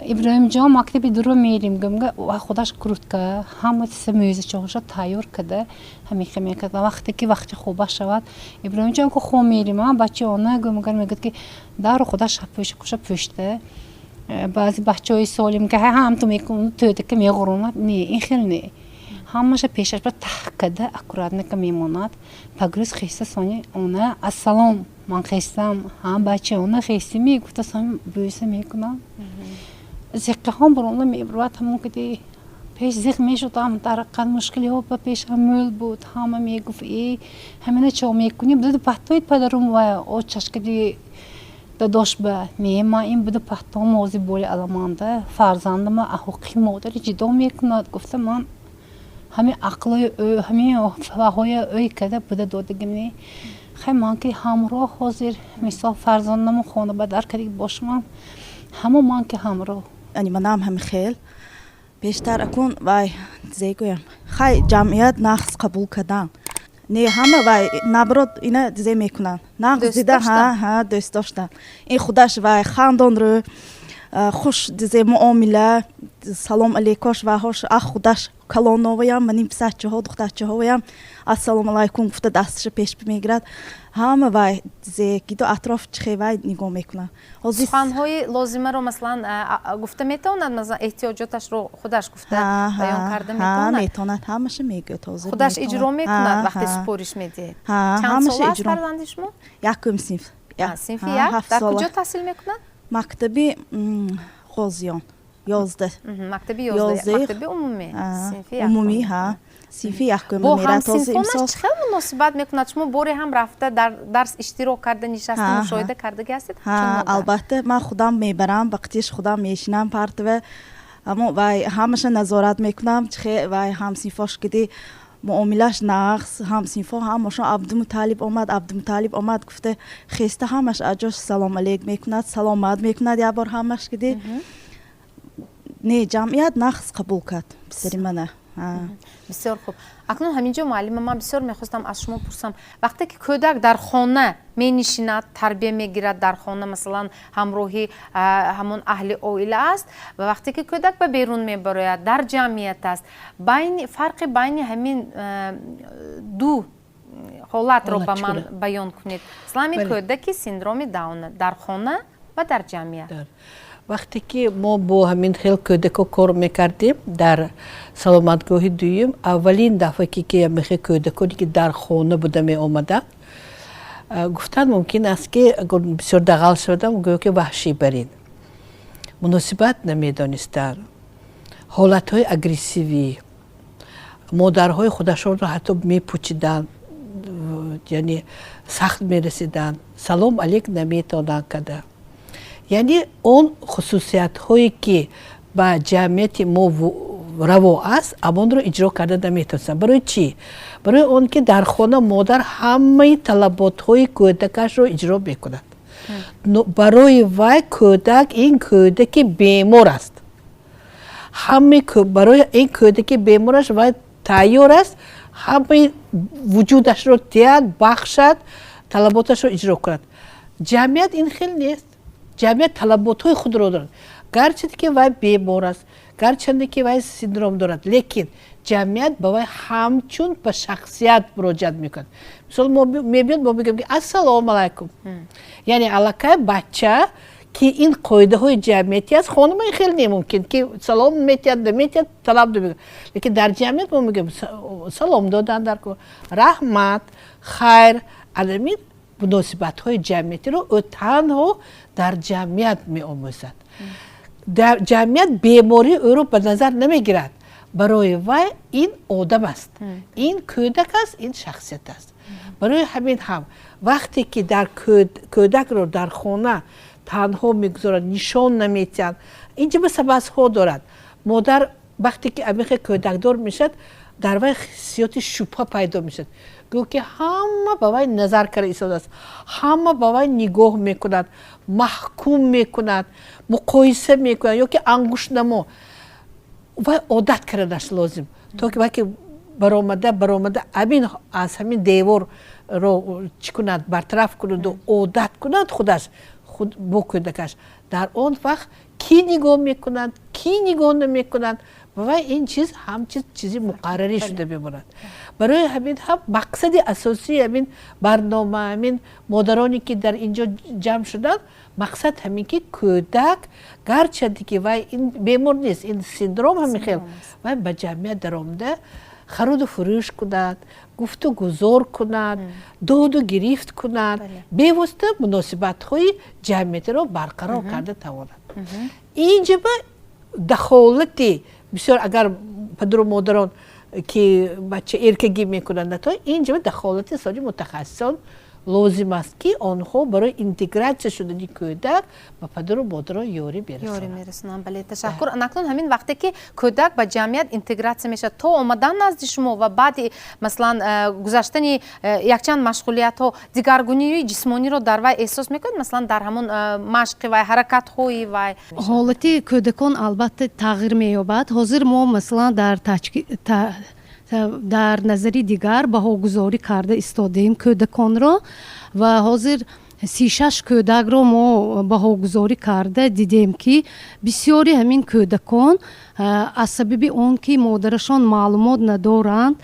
Иброҳимҷон, мактаби дуро мерим, гумга худаш крутка ҳама чиза мӯзачоша тайёр када, ҳамихе мекард. Вақте ки вақти хуба шавад, Иброҳимҷон, ку хом мерим, а бача она гумгар мегӯяд, ки дару худаш пӯша пӯшта. Баъзе бачаҳои солим ки ҳамту мекунад, тӯдака меғуронад. Не, ин хел не, ҳамаша пешаш ба таҳ када, аккуратно ка мемонад. Пагрӯз хеста, сони она ассалом, ман хестам, ҳа бача, она хестими, гуфта, сони бӯса мекунам. Зиққаҳом буронда мебурад. Ҳамон кади пеш зиқ мешудам, дар ҳақиқат мушкилиҳо ба пешам мӯл буд. Ҳама мегуфт: «Э, ҳамина чо мекунӣ, буду паҳтоид падарум ва очаш кади дадош ба не, ман ин буду паҳтом, ози боли аламанда фарзандама ҳуқуқи модари ҷидо мекунад», гуфта, ман ҳамин ақлои ӯ, ҳамин ваҳоя ӯй када буда додагим. Хай, ман ки ҳамроҳ ҳозир, мисол, фарзандаму хона ба дар кадиг бошмам, ҳамон ман ки ҳамроҳ.
Ани манам ҳами хел пештар акун вай зе гӯям, хай, ҷамъият нағз қабул кардан не, ҳама вай, наоборот, ина зе мекунанд, нағз дида, ҳа, дӯст доштан. Ин худаш вай хандон рӯ, хуш зе муомила, салом алейкош ваҳош, ах худаш калоноваям, манин писарчаҳо, духтарчаҳоваям ассалому алайкум гуфта, дасташа пеш мегирад. Ҳама вай зе гиду атроф чихе вай нигоҳ мекунад.
Суханҳои лозимаро, масалан, гуфта метавонад? Масалан, эҳтиёҷоташро худаш гуфта баён карда метавонад?
Метавонад, ҳамаша мегӯяд ҳозир.
Худаш иҷро мекунад, вақте супориш медиҳед? Чанд сола аст фарзанди шумо?
Якум синф.
Синфи як. Дар куҷо таҳсил мекунад?
Мактаби Ғозиён, 11.
Мактаби 11, мактаби умумӣ, синфи?
Умумӣ, ҳа, синфи якум.
Бо ҳамсинфонаш чӣ хел муносибат мекунад? Шумо боре ҳам рафта, дар дарс иштирок карда, нишаста, мушоҳида кардаги ҳастед?
Албатта, ман худам мебарам, ба қатиш худам мешинам партова, амо вай ҳамаша назорат мекунам, чихе вай ҳамсинфош киди муомилаш нағз. Ҳамсинфо ҳамашон «Абдумуталиб омад, Абдумуталиб омад» гуфта, хеста, ҳамаш аҷош салом алейк мекунад, саломат мекунад як бор ҳамаш киди. Не, ҷамъият нағз қабул кард писари мана.
Бисёр хуб. Акнун ҳамин ҷо, муаллима, ман бисёр мехостам аз шумо пурсам: вақте ки кӯдак дар хона менишинад, тарбия мегирад дар хона, масалан, ҳамроҳи ҳамон аҳли оила аст, ва вақте ки кӯдак ба берун мебарояд, дар ҷамъият аст, фарқи байни ҳамин ду ҳолатро ба ман баён кунед. Масалан, ҳамин кӯдаки синдроми Даун дар хона ва дар ҷамъият.
Вақте ки мо бо ҳамин хел кӯдако кор мекардем дар саломатгоҳи дуюм, аввалин дафъа ки ҳамихел кӯдаконе ки дар хона буда меомаданд, гуфтан мумкин аст, ки агар бисёр дағал шавадам, гӯё ки ваҳшӣ барин муносибат намедонистанд, ҳолатҳои агрессивӣ, модарҳои худашонро ҳатто мепучиданд, яъне сахт мерасиданд, салом алейк наметонанд када. Яъне он хусусиятҳое ки ба ҷамъияти мо раво аст, амонро иҷро карда наметавонистанд. Барои чӣ? Барои он ки дар хона модар ҳамаи талаботҳои кӯдакашро иҷро мекунад. Барои вай кӯдак ин кӯдаки бемор аст. Ҳамаи барои ин кӯдаки бемораш вай тайёр аст ҳамаи вуҷудашро диҳад, бахшад, талаботашро иҷро кунад. Ҷамъият ин хел нест. Ҷамъият талаботҳои худро дорад. Гарчанде ки вай бемор аст, гарчанде ки вай синдром дорад, лекин ҷамъият ба вай ҳамчун ба шахсият муроҷиат мекунад. Мисол, мебиёд, мо мегӯем ки ассалому алайкум, яъне аллакай бача ки ин қоидаҳои ҷамъиятӣ аст. Хонума ин хеле немумкин ки салом метиҳад, наметиҳад, талаб намекунад, лекин дар ҷамъият мо мегӯем салом додан дар раҳмат, хайр. Анамин муносибатҳои ҷамъиятиро ӯ танҳо дар ҷамъият меомӯзад. Дар ҷамъият бемории ӯро ба назар намегирад. Барои вай ин одам аст, ин кӯдак аст, ин шахсият аст. Барои ҳамин ҳам вақте ки дар кӯдакро дар хона танҳо мегузоранд, нишон наметиҳанд, инҷа ба сабабҳо дорад. Модар вақте ки амихе кӯдакдор мешавад, дар вай ҳиссиёти шубҳа пайдо мешавад, гӯё ки ҳама ба вай назар карда истодааст, ҳама ба вай нигоҳ мекунад, маҳкум мекунад, муқоиса мекунад ё ки ангуштнамо. Вай одат карданаш лозим, то ки вай ки баромада баромада амин аз ҳамин деворро чӣ кунад, бартараф кунаду одат кунад худаш худ бо кӯдакаш. Дар он вақт кӣ нигоҳ мекунад, кӣ нигоҳ намекунад. Ва ин чиз ҳамчиз чизи муқаррарӣ шуда мемонад. Барои ҳамин ҳам мақсади асосии ҳамин барнома, ҳамин модароне ки дар ин ҷо ҷамъ шуданд, мақсад ҳамин ки кӯдак, гарчанде ки вай ин бемор нест, ин синдром ҳамин хел, вай ба ҷамъият даромада харуду фурӯш кунад, гуфту гузор кунад, доду гирифт кунад, бевосита муносибатҳои ҷамъиятиро барқарор карда тавонад. Инҷаба дахолати бисёр, агар падару модарон ки бача эркагӣ мекунанд, инҷа дахолати соли мутахассисон лозим аст, ки онҳо барои интегратсия шудани кӯдак ба падару модарон ёрӣ
мерасонанд. Бале, ташаккур. Акнун ҳамин вақте ки кӯдак ба ҷамъият интегратсия мешавад, то омадан назди шумо ва баъди, масалан, гузаштани якчанд машғулиятҳо, дигаргунии ҷисмониро дар вай эҳсос мекунед, масалан, дар ҳамон машқи вай, ҳаракатҳои вай?
Ҳолати кӯдакон албатта тағйир меёбад. Ҳозир мо, масалан, дар назари дигар баҳогузорӣ карда истодаем кӯдаконро ва ҳозир 36 кӯдакро мо баҳогузорӣ карда дидем, ки бисёри ҳамин кӯдакон аз сабаби он ки модарашон маълумот надоранд,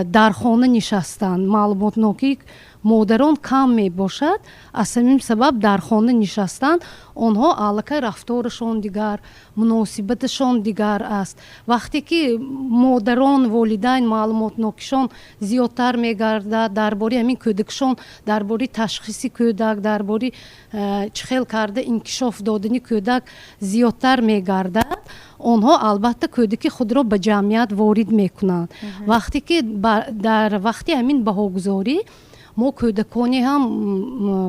дар хона нишастанд. Маълумотнокии модарон кам мебошад, аз ҳамин сабаб дар хона нишастанд. Онҳо аллакай рафторашон дигар, муносибаташон дигар аст. Вақте ки модарон, волидайн маълумотнокишон зиёдтар мегардад дар бораи ҳамин кӯдакшон, дар бораи ташхиси кӯдак, дар бораи чӣ хел карда инкишоф додани кӯдак зиёдтар мегардад, онҳо албатта кӯдаки худро ба ҷамъият ворид мекунанд. Вақте ки дар вақти ҳамин баҳогузорӣ мо кӯдаконе ҳам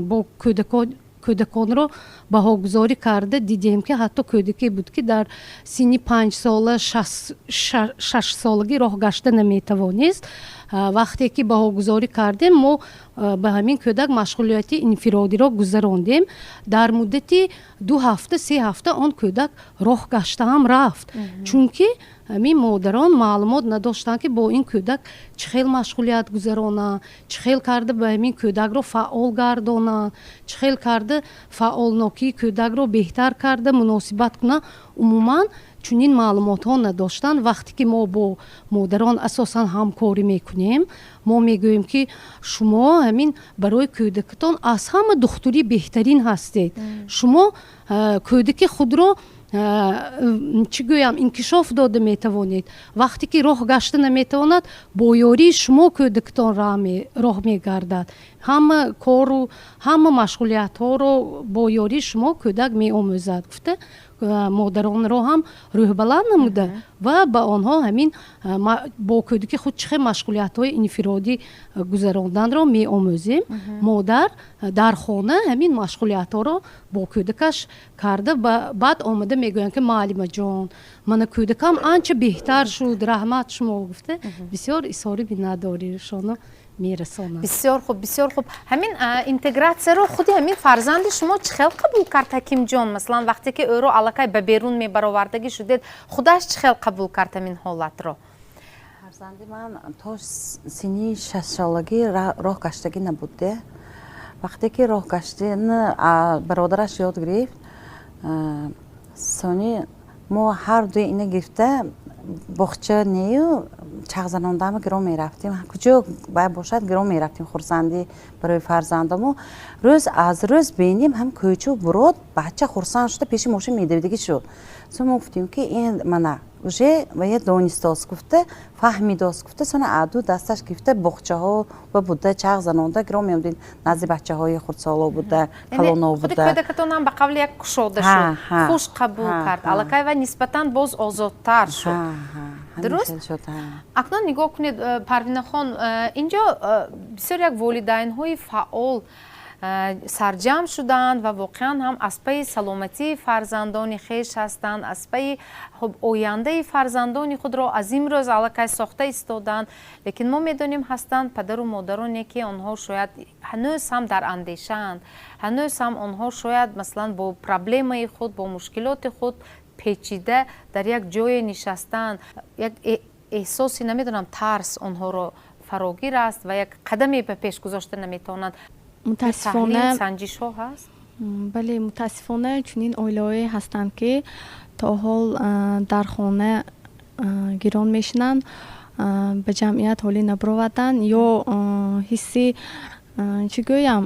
бо кӯдаконро баҳогузорӣ карда дидем, ки ҳатто кӯдаке буд, ки дар синни 5 сола, 6 солагӣ роҳ гашта наметавонист. Вақте ки баҳогузорӣ кардем, мо ба ҳамин кӯдак машғулияти инфиродиро гузарондем. Дар муддати 2 ҳафта, 3 ҳафта он кӯдак роҳ гашта ҳам рафт, чунки ҳамин модарон маълумот надоштанд, ки бо ин кӯдак чӣ хел машғулият гузаронанд, чӣ хел карда ба ҳамин кӯдакро фаъол гардонанд, чӣ хел карда фаъолнокии кӯдакро беҳтар карда муносибат кунанд. Умуман чунин маълумотҳо надоштанд. Вақте ки мо бо модарон асосан ҳамкорӣ мекунем, мо мегӯем, ки шумо ҳамин барои кӯдакатон аз ҳама духтури беҳтарин ҳастед. Шумо кӯдаки худро, чӣ гӯям, инкишоф дода метавонед. Вақте ки роҳ гашта наметавонад, бо ёрии шумо кӯдакатон роҳ мегардад. Ҳама кору ҳама машғулиятҳоро бо ёрии шумо кӯдак меомӯзад, гуфта модаронро ҳам рӯҳбаланд намуда ва ба онҳо ҳамин бо кӯдаки худ чӣ хел машғулиятҳои инфиродӣ гузаронданро меомӯзем. Модар дар хона ҳамин машғулиятҳоро бо кӯдакаш карда, баъд омада мегӯянд, ки муаллимаҷон, мана кӯдакам анча беҳтар шуд, раҳмат шумо, гуфта бисёр изҳори миннатдоришонро мерасонанд.
Бисёр хуб, бисёр хуб. Ҳамин интегратсияро худи ҳамин фарзанди шумо чӣ хел қабул кард, Ҳакимҷон? Масалан, вақте ки ӯро аллакай ба берун мебаровардагӣ шудед, худаш чӣ хел қабул кард ҳамин ҳолатро?
Фарзанди ман то синни 6 солагӣ роҳ гаштагӣ набуд. Вақте ки роҳ гаштан бародараш ёд гирифт, сони мо ҳар дуи ина гирифта боғча нею чағзанондама гиро мерафтем. Куҷо бай бошад, гиро мерафтем. Хурсандӣ барои фарзандамо. Рӯз аз рӯз бинем, ҳам кӯчу бурод, бача хурсанд шуда пеши мошин медавидагӣ шуд. Со мо гуфтем, ки ин мана уже вая донистос гуфта, фаҳмидос гуфта. Сона аду дасташ гирифта боғчаҳо ва буда чағ занонда гиро меомдем, назди бачаҳои хурдсоло буда, калоно
буда.
Худи
кӯдакатон ҳам ба қавли як кушода шуд, хуш қабул кард, аллакай ва нисбатан боз озодтар шуд. Дуруст. Акнун нигоҳ кунед, Парвинахон, инҷо бисёр як волидайнҳои фаъол сарҷамъ шуданд ва воқеан ҳам аз пайи саломатии фарзандони хеш ҳастанд, аз пайи хуб ояндаи фарзандони худро аз имрӯз аллакай сохта истодаанд. Лекин мо медонем, ҳастанд падару модароне, ки онҳо шояд ҳанӯз ҳам дар андешаанд, ҳанӯз ҳам онҳо шояд, масалан, бо проблемаи худ, бо мушкилоти худ печида дар як ҷое нишастаанд. Як эҳсоси, намедонам, тарс онҳоро фарогир аст ва як қадаме ба пеш гузошта наметавонанд.
Мутаассифона,
санҷишҳо ҳаст?
Бале, мутаассифона, чунин оилаҳое ҳастанд, ки то ҳол дар хона гирон мешинанд, ба ҷамъият ҳолӣ набароварданд ё ҳисси, чӣ гӯям,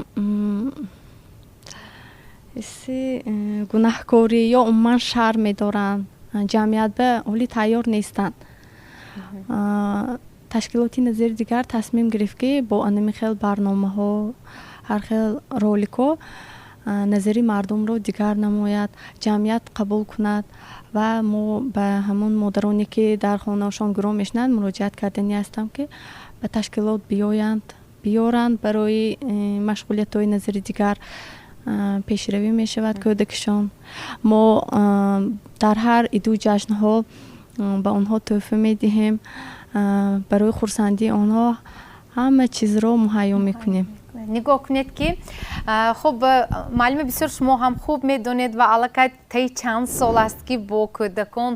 ҳисси гунаҳкорӣ ё умуман шарм медоранд, ҷамъият ба ҳолӣ тайёр нестанд. Ташкилоти Назири дигар тасмим гирифт, ки бо анами хел барномаҳо, ҳар хел роликҳо назари мардумро дигар намояд, ҷамъият қабул кунад. Ва мо ба ҳамон модароне, ки дар хонаашон гирон мешинанд, муроҷиат карданӣ ҳастам, ки ба ташкилот биёянд, биёранд барои машғулиятҳои назари дигар, пешравӣ мешавад кӯдакишон. Мо дар ҳар иду ҷашнҳо ба онҳо тӯҳфа медиҳем, барои хурсандии онҳо ҳама чизро муҳайё мекунем.
Нигоҳ кунед, ки хуб, муаллима, бисёр шумо ҳам хуб медонед ва аллакай таи чанд сол аст, ки бо кӯдакон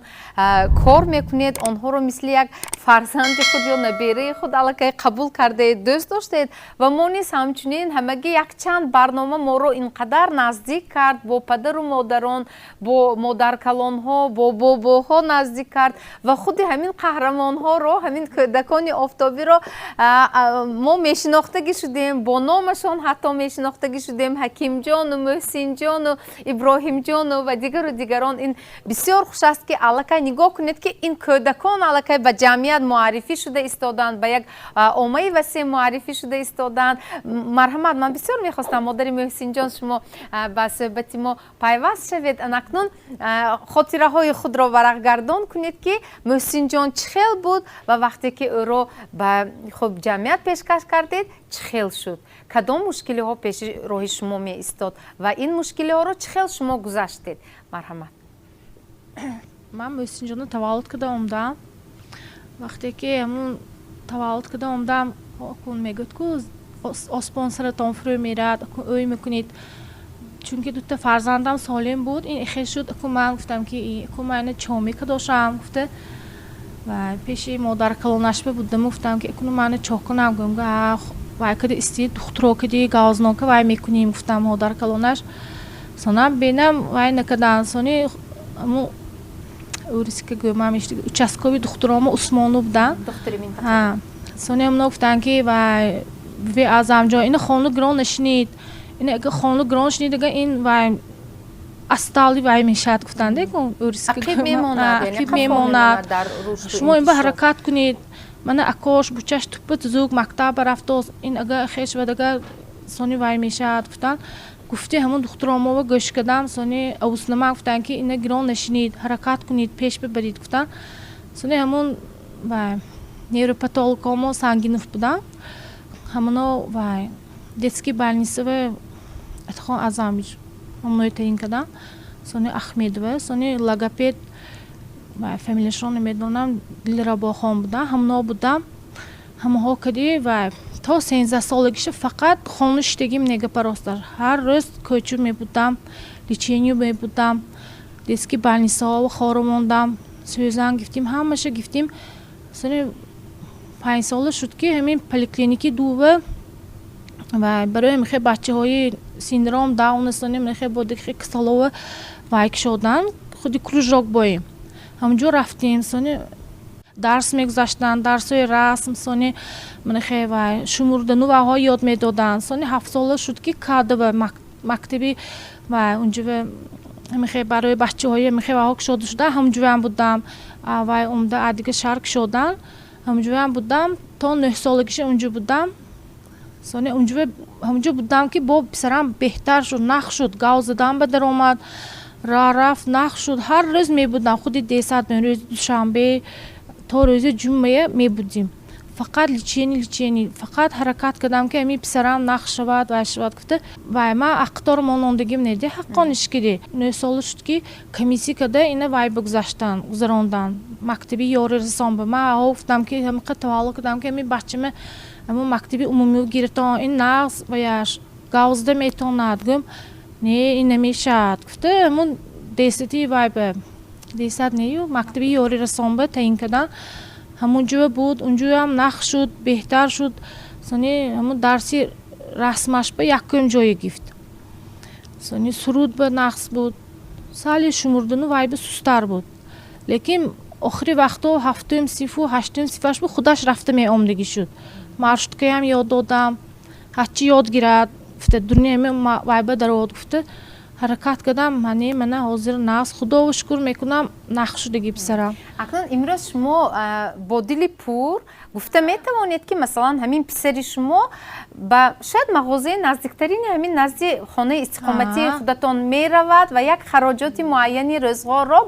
кор мекунед, онҳоро мисли як фарзанди худ ё набераи худ аллакай қабул кардаед, дӯст доштаед. Ва мо низ ҳамчунин ҳамагӣ якчанд барнома моро ин қадар наздик кард бо падару модарон, бо модаркалонҳо, бо бобоҳо наздик кард ва худи ҳамин қаҳрамонҳоро, ҳамин кӯдакони офтобиро мо мешинохтагӣ шудем, бо номашон ҳатто мешинохтагӣ шудем: Ҳакимҷону Муҳсинҷону Иброҳимҷону ва дигару дигарон. Ин бисёр хуш аст, ки аллакай нигоҳ кунед, ки ин кӯдакон аллакай ба ҷамъият муаррифӣ шуда истоданд, ба як оммаи васеъ муаррифӣ шуда истоданд. Марҳамат, ман бисёр мехостам, модари Муҳсинҷон, шумо ба суҳбати мо пайваст шавед. Анакнун хотираҳои худро варақгардон кунед, ки Муҳсинҷон чӣ хел буд ва вақте ки ӯро ба хуб ҷамъият пешкаш кардед, чӣ хел шуд, кадом мушкилиҳо пеши роҳи шумо меистод ва ин мушкилиҳоро чӣ хел шумо гузаштед. Марҳамат.
Ман Муҳсинҷонро таваллуд карда омадам. Вақте ки ҳамун таваллуд карда омадам, кун мегӯяд, ку осмон саратон фурӯ мерад, ӯй мекунед, чунки дута фарзандам солим буд. Ин хел шуд. Ку ман гуфтам, ки ку ман ина чо мекардошам гуфта, ва пеши модаркалонашба будам, гуфтам, ки куну ман чо кунам. Гум вай кади исти, духтуро кади гаознока вай мекунем, гуфтам модаркалонаш. Сонам бинам, вай накардан. Сони ҳамун урисика гӯмам, участковый духтуромо Усмону будан. Сони ҳамуно гуфтанд, ки вай ви Аъзамҷон, ина хону гирон нашинид, ина ага хону гирон шинид, ага ин вай астали вай мешавад, гуфтанд.
Ақиб
мемонад, шумо ин ба ҳаракат кунед. Мана акош бучаш туппа тузук мактаб рафтоз, ин ага хеш вад ага сони вай мешавад, гуфтанд. Гуфти ҳамун духтуромова гӯш кардам. Сони авуснама гуфтанд, ки ина гирон нашинид, ҳаракат кунед, пеш бибаред, гуфтанд. Сони ҳамун вай невропатологомо Сангинов буданд, ҳамуно вай детский больницава Атхон Аъзамович ҳамуное таъин карданд. Сони Ахмедова, сони логопед, фамилияшро намедонам, Дилрабохон буданд, ҳамуно будам. Ҳамаҳо кади ва то 13 солагиша фақат хона шидагим негапаростар. Ҳар рӯз кӯчу мебудам, лечение мебудам, детский больницаҳо хора мондам, сӯзан гифтим, ҳамаша гифтим. Сони 5 сола шуд, ки ҳамин поликлиники дува ва барои михе бачаҳои синдром Дауна, сони михе бодихе кисалова вай кушодан, худи кружок боем, ҳамонҷо рафтем. Сони дарс мегузаштанд, дарсҳои расм, сони манахе вай шумурдану вайҳо ёд медоданд. Сони 7 сола шуд, ки кадова мактаби вай унҷо михе барои бачаҳои михе вайҳо кушода шуда, ҳамонҷоям будам. Вай омда аз дига шаҳр кушодан, ҳамонҷоям будам то 9 солагиша унҷо будам. Сони ҳамонҷо будам, ки бо писарам беҳтар шуд, нах шуд, гав задан ба даромад, рафт, нах шуд. Ҳар рӯз мебудам, худи десад, рӯзи душанбе то рӯзи ҷумъа мебудем, фақат лечение, лечение, фақат ҳаракат кардам, ки ҳамин писарам нах шавад, вай шавад гуфта. Вай ман ақтор монондагим неди ҳаққониш киди. 9 сола шуд, ки комиссия карда ина вай бигузаштан, гузарондан мактаби ёрирасон ба ман. Ҳо, гуфтам, ки ҳамиқа таваллуд кардам, ки ҳамин бачама ҳамун мактаби умумӣ гирифтон, ин нағз ваяш гавзда метавонад. Гӯм, не, ин намешавад, гуфта, ҳамун десати вай ба десат нею мактаби ёрирасон ба таъин кардан. Ҳамун ҷо буд, унҷоям нах шуд, беҳтар шуд. Сони ҳамун дарси расмаш ба якум ҷое гифт, сони суруд ба нақс буд, сали шумурдану вай ба сустар буд, лекин Охири вақто ҳафтум синфу ҳаштум синфаш бу, худаш рафта меомдагӣ шуд. Маршруткаям ёд додам, ҳарчи ёд гирад гуфта, дурнеме вайба даровад гуфта ҳаракат кардам. Мане мана ҳозир нағз, худоро шукр мекунам, нағз шудагӣ писарам.
Акнун имрӯз шумо бо дили пур гуфта метавонед, ки масалан ҳамин писари шумо ба шояд мағозаи наздиктарини ҳамин назди хонаи истиқоматии худатон меравад ва як хароҷоти муайяни рӯзғорро,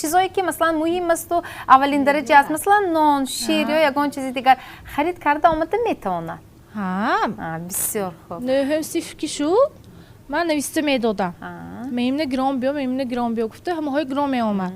чизое ки масалан муҳим асту аввалин дараҷа аст, масалан нон, шир ё ягон чизи дигар харид карда омада метавонад? Бисёр хуб.
Нӯҳум синф ки шуд, ман нависта медодам: меимна гирон биё, меимна гирон биё гуфта, ҳамаҳои гирон меомад.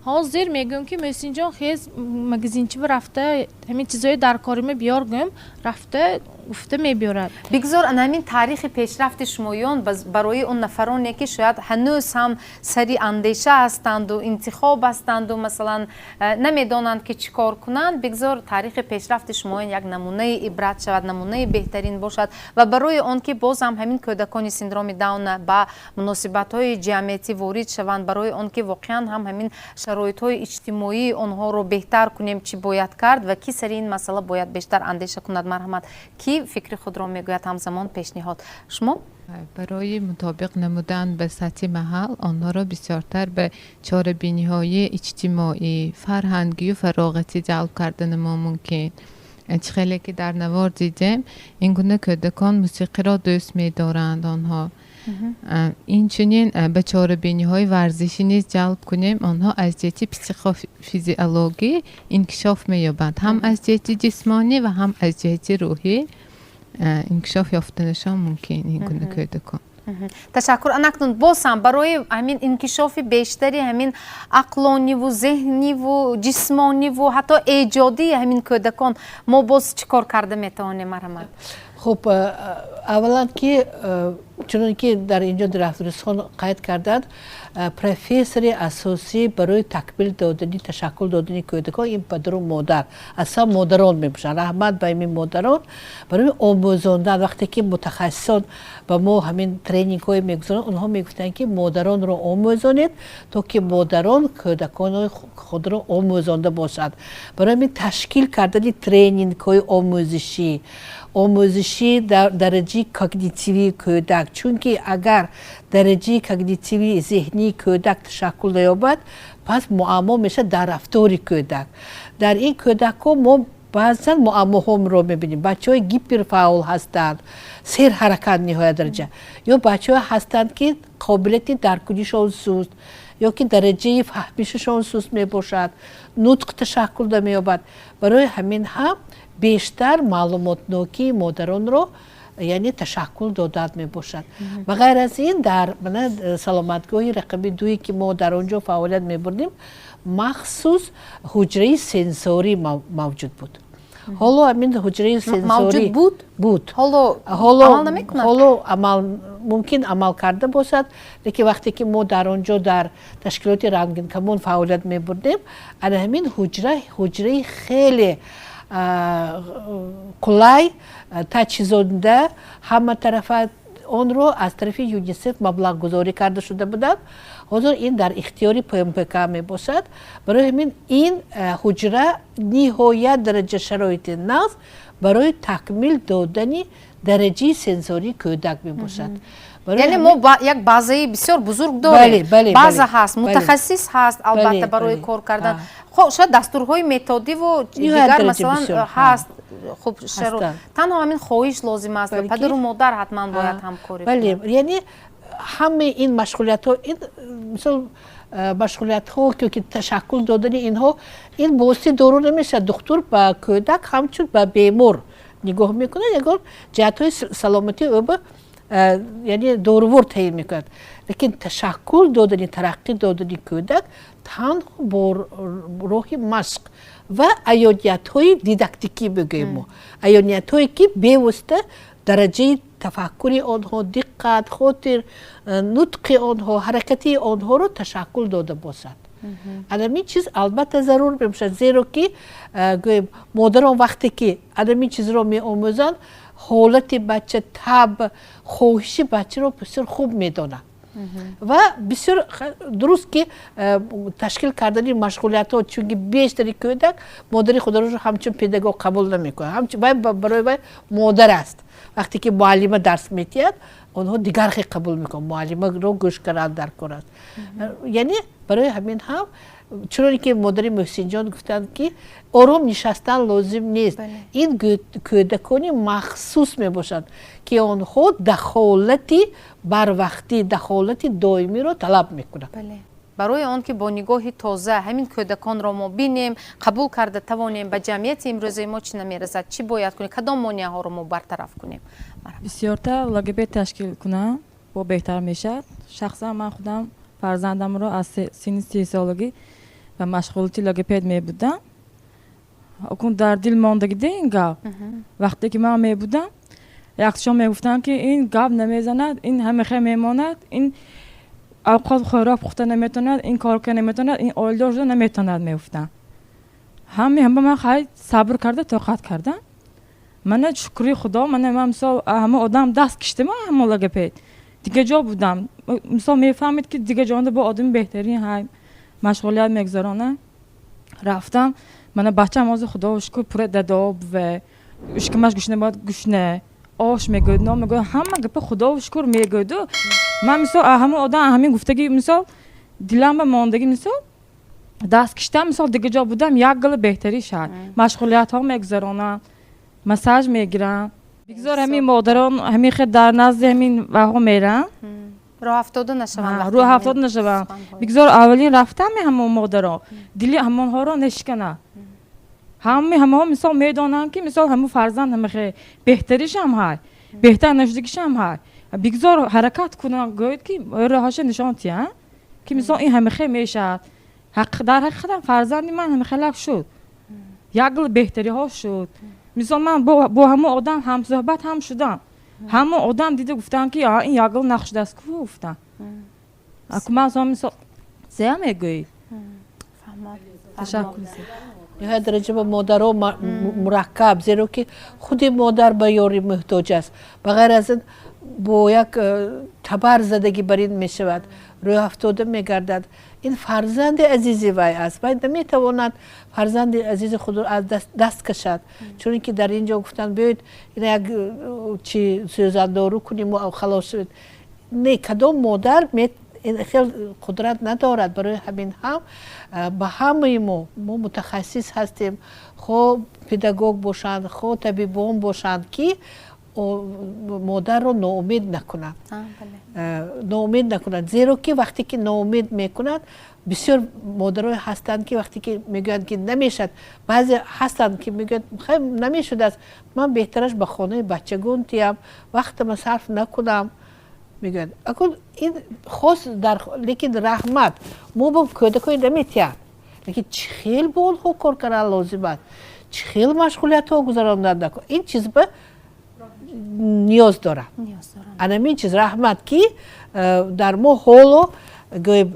Ҳозир мегӯям, ки Мӯҳсинҷон, хез, магазинчиба рафта ҳамин чизои даркорима биёр гӯям, рафта гуфта мебиёрад.
Бигзор ана ҳамин таърихи пешрафти шумоён барои он нафароне, ки шояд ҳанӯз ҳам сари андеша ҳастанду интихоб ҳастанду масалан намедонанд, ки чӣ кор кунанд, бигзор таърихи пешрафти шумоён як намунаи ибрат шавад, намунаи беҳтарин бошад. Ва барои он ки боз ҳам ҳамин кӯдакони синдроми Дауна ба муносибатҳои ҷамъиятӣ ворид шаванд, барои он ки воқеан ҳам ҳамин шароитҳои иҷтимоии онҳоро беҳтар кунем, чӣ бояд кард ва ки сари ин масъала бояд бештар андеша кунад? Марҳамат, ки фикри худро мегӯяд, ҳамзамон пешниҳод? Шумо.
Барои мутобиқ намудан ба сатҳи маҳал онҳоро бисёртар ба чорабиниҳои иҷтимоӣ, фарҳангию фароғатӣ ҷалб кардани мо мумкин. Чӣ хеле ки дар навор дидем, ин гуна кӯдакон мусиқиро дӯст медоранд. Онҳо инчунин ба чорабиниҳои варзишӣ низ ҷалб кунем, онҳо аз ҷиҳати психофизиологӣ инкишоф меёбанд, ҳам аз ҷиҳати ҷисмонӣ ва ҳам аз ҷиҳати рӯҳӣ инкишоф ёфтанашон мумкин ин гуна кӯдакон.
Ташаккур. Анакнун боз ҳам барои ҳамин инкишофи бештари ҳамин ақлониву зеҳниву ҷисмониву ҳатто эҷодии ҳамин кӯдакон мо боз чӣ кор карда метавонем? Марҳамат.
Хуб, аввалан ки чунон ки дар инҷо Рафтурисхон қайд карданд, профессори асосӣ барои такмил додани, ташаккул додани кӯдакон ин падару модар, аслан модарон мебошанд. Раҳмат ба ин модарон барои омӯзондан. Вақте ки мутахассисон ба мо ҳамин тренингҳое мегузоранд, онҳо мегуфтанд, ки модаронро омӯзонед, то ки модарон кӯдакони худро омӯзонда бошанд. Барои ҳамин ташкил кардани тренингҳои омӯзишӣ дар дараҷаи когнитивии кӯдак, чунки агар дараҷаи когнитивии зеҳнии кӯдак ташаккул наёбад, пас муаммо мешавад дар рафтори кӯдак. Дар ин кӯдакҳо мо баъзан муаммоҳоро мебинем: бачаҳои гиперфаъол ҳастанд, серҳаракат ниҳоят дараҷа, ё бачаҳое ҳастанд, ки қобилияти даркунишон суст ё ки дараҷаи фаҳмишашон суст мебошад, нутқ ташаккул намеёбад. Барои ҳамин ҳам бештар маълумотнокии модаронро, яъне ташаккул додан мебошад. Ба ғайр аз ин, дар мана саломатгоҳи рақами дуе, ки мо дар он ҷо фаъолият мебурдем, махсус ҳуҷраи сенсорӣ мавҷуд буд. Ҳоло ҳамин ҳуҷраи сенсорӣ
буд?
Буд.
Ҳоло
ҳоло
амал намекунад?
Ҳоло амал мумкин амал карда бошад, лекин вақте ки мо дар он ҷо дар ташкилоти Рангинкамон фаъолият мебурдем, ана ҳамин ҳуҷра ҳуҷраи хеле қулай таҷҳизонда, ҳама тарафа онро аз тарафи ЮНИСЕФ маблағгузорӣ карда шуда буданд. Ҳозир ин дар ихтиёри ПМПК мебошад. Барои ҳамин ин ҳуҷра ниҳоят дараҷа шароити нағз барои такмил додани дараҷаи сенсории кӯдак мебошад.
Яъне мо як базаи бисёр бузург дорем, база ҳаст, мутахассис ҳаст, албатта, барои кор кардан. Хоб, шояд дастурҳои методиву дигар масалан ҳаст. Хуб, танҳо ҳамин хоҳиш лозим аст ва падару модар ҳатман бояд ҳамкорӣ.
Бале, яъне ҳамаи ин машғулиятҳо, ин мисол машғулиятҳо ки ташаккул додани инҳо, ин бо воситаи дору намешавад. Духтур ба кӯдак ҳамчун ба бемор нигоҳ мекунад, ягон ҷиҳатҳои саломатии ӯ ба яъне дорувор таъин мекунад, лекин ташаккул додани, тараққӣ додани кӯдак танҳо бо роҳи машқ ва аёниятҳои дидактикӣ мегӯем мо, аёниятҳое ки бевосита дараҷаи тафаккури онҳо, диққат, хотир, нутқи онҳо, ҳаракати онҳоро ташаккул дода бошад. Анамин чиз албатта зарур мебошад, зеро ки гӯем, модарон вақте ки анамин чизро меомӯзанд, ҳолати бача, таб, хоҳиши бачаро бисёр хуб медонанд. Ва бисёр дуруст, ки ташкил кардани машғулиятҳо, чунки бештари кӯдак модари худро ҳамчун педагог қабул намекунад, вай барои вай модар аст. Вақте ки муаллима дарс метиҳад, онҳо дигар хел қабул мекунанд, муаллимаро гӯш кардан дар кор аст. Яъне барои ҳамин ҳам, чуноне ки модари Муҳсинҷон гуфтанд, ки ором нишастан лозим нест. Ин кӯдакони махсус мебошанд, ки онҳо дахолати барвақтӣ, дахолати доимиро талаб мекунанд.
Барои он ки бо нигоҳи тоза ҳамин кӯдаконро мо бинем, қабул карда тавонем ба ҷамъияти имрӯзаи мо, чӣ намерасад, чӣ бояд кунем, кадом монеаҳоро мо бартараф кунем?
Бисёртар логопед ташкил кунам, бо беҳтар мешавад. Шахсан ман худам фарзандамро аз синни 3 солагӣ ба машғулияти логопед мебудам. Акун дар дил мондагиде ин гап. Вақте ки ман мебудам, якшон мегуфтанд, ки ин гап намезанад, ин ҳамихе мемонад, ин авқот хӯрок пухта наметавонад, ин кор карда наметавонад, ин оиладор шуда наметавонад, мегуфтанд. Ҳами ҳама ман хай сабр карда, тоқат кардам. Мана, шукри Худо, мана ман мисол ҳама одам даст киштам, ҳама логопед дига ҷо будам. Мисол, мефаҳмед, ки дига ҷонда бо одами беҳтарин ҳай машғулият мегузаронам. Рафтам, мана бачаам ҳозир, Худоро шукр, пурра дадо буве, ушкамаш гушна бояд, гушна, ош мегӯяд, нон мегӯяд, ҳама гапа, Худоро шукр, мегӯяду. Ман мисол ҳама одам ҳамин гуфтаги, мисол, дилам ба мондагӣ, мисол, даст киштам. Мисол, дига ҷо будам, як гала беҳтарӣ шад, машғулиятҳо мегузаронам, массаж мегирам. Бигзор ҳамин модарон ҳамин хел дар назди ҳамин ваҳо меранд.
Роҳафтода нашаванд.
Рӯҳафтода нашаванд. Бигзор аввалин рафтами ҳамон модаро дили ҳамонҳоро нашиканад. Ҳами ҳамаҳо мисол медонанд, ки мисол ҳамун фарзанд ҳамахе беҳтаришам ҳай, беҳтар нашудагишам ҳай. Бигзор ҳаракат кунанд, гӯяд, ки роҳаша нишон тиҳанд, ки мисол ин ҳамахе мешавад. Дар ҳақиқатан фарзанди ман ҳамахелак шуд, як гул беҳтариҳо шуд. Мисол, ман бо ҳамон одам ҳамсӯҳбат ҳам шудам, ҳамон одам дида гуфтанд, ки ин як гул нақш шудааст ку, гуфтам. Аку ман мисол зея мегӯӣ. Ташаккур.
Ниҳоят дараҷа ба модаро мураккаб, зеро ки худи модар ба ёрӣ муҳтоҷ аст. Ба ғайр аз ин, бо як табар задагӣ бар ин мешавад, рӯҳафтода мегардад. Ин фарзанди азизи вай аст, вай наметавонад фарзанди азизи худро аз даст кашад. Чун ки дар ин ҷо гуфтанд, биёед ина як чи сӯзандору куниму халос шавед. Не, кадом модар хел қудрат надорад. Барои ҳамин ҳам ба ҳамаи мо мутахассис ҳастем, хо педагог бошанд, хо табибон бошанд, ки модарро ноумед накунанд, ноумед накунанд. Зеро ки вақте ки ноумед мекунад, бисёр модарое ҳастанд, ки вақте ки мегӯянд, ки намешавад, баъзе ҳастанд, ки мегӯянд, хай, намешудааст, ман беҳтараш ба хонаи бачагон тиям, вақтама сарф накунам, мегӯянд. Акун ин хос дар, лекин раҳмат, мо бо кӯдакои наметиҳанд, лекин чӣ хел бо онҳо кор кардан лозим аст, чӣ хел машғулиятҳо гузарондан, ин чиз ба ниёз дорад. Анамин чиз, раҳмат, ки дар мо ҳоло гӯем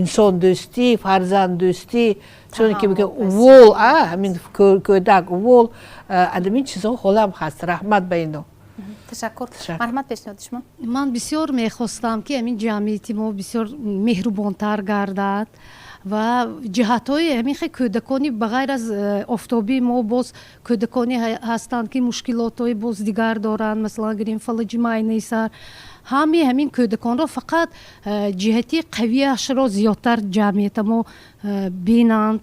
инсондӯстӣ, фарзанддӯстӣ, чуне ки мегӯям, увол, ҳамин кӯдак увол, анамин чизҳо ҳолам ҳаст, раҳмат ба ино.
Ташаккур, марҳамат, пешниҳоди шумо.
Ман бисёр мехостам, ки ҳамин ҷамъияти мо бисёр меҳрубонтар гардад ва ҷиҳатҳои ҳамин хел кӯдакони, ба ғайр аз офтобӣ, мо боз кӯдаконе ҳастанд, ки мушкилотҳои боз дигар доранд, масалан гирем, фалаҷи майнаи сар. Ҳами ҳамин кӯдаконро фақат ҷиҳати қавиашро зиёдтар ҷамъията мо бинанд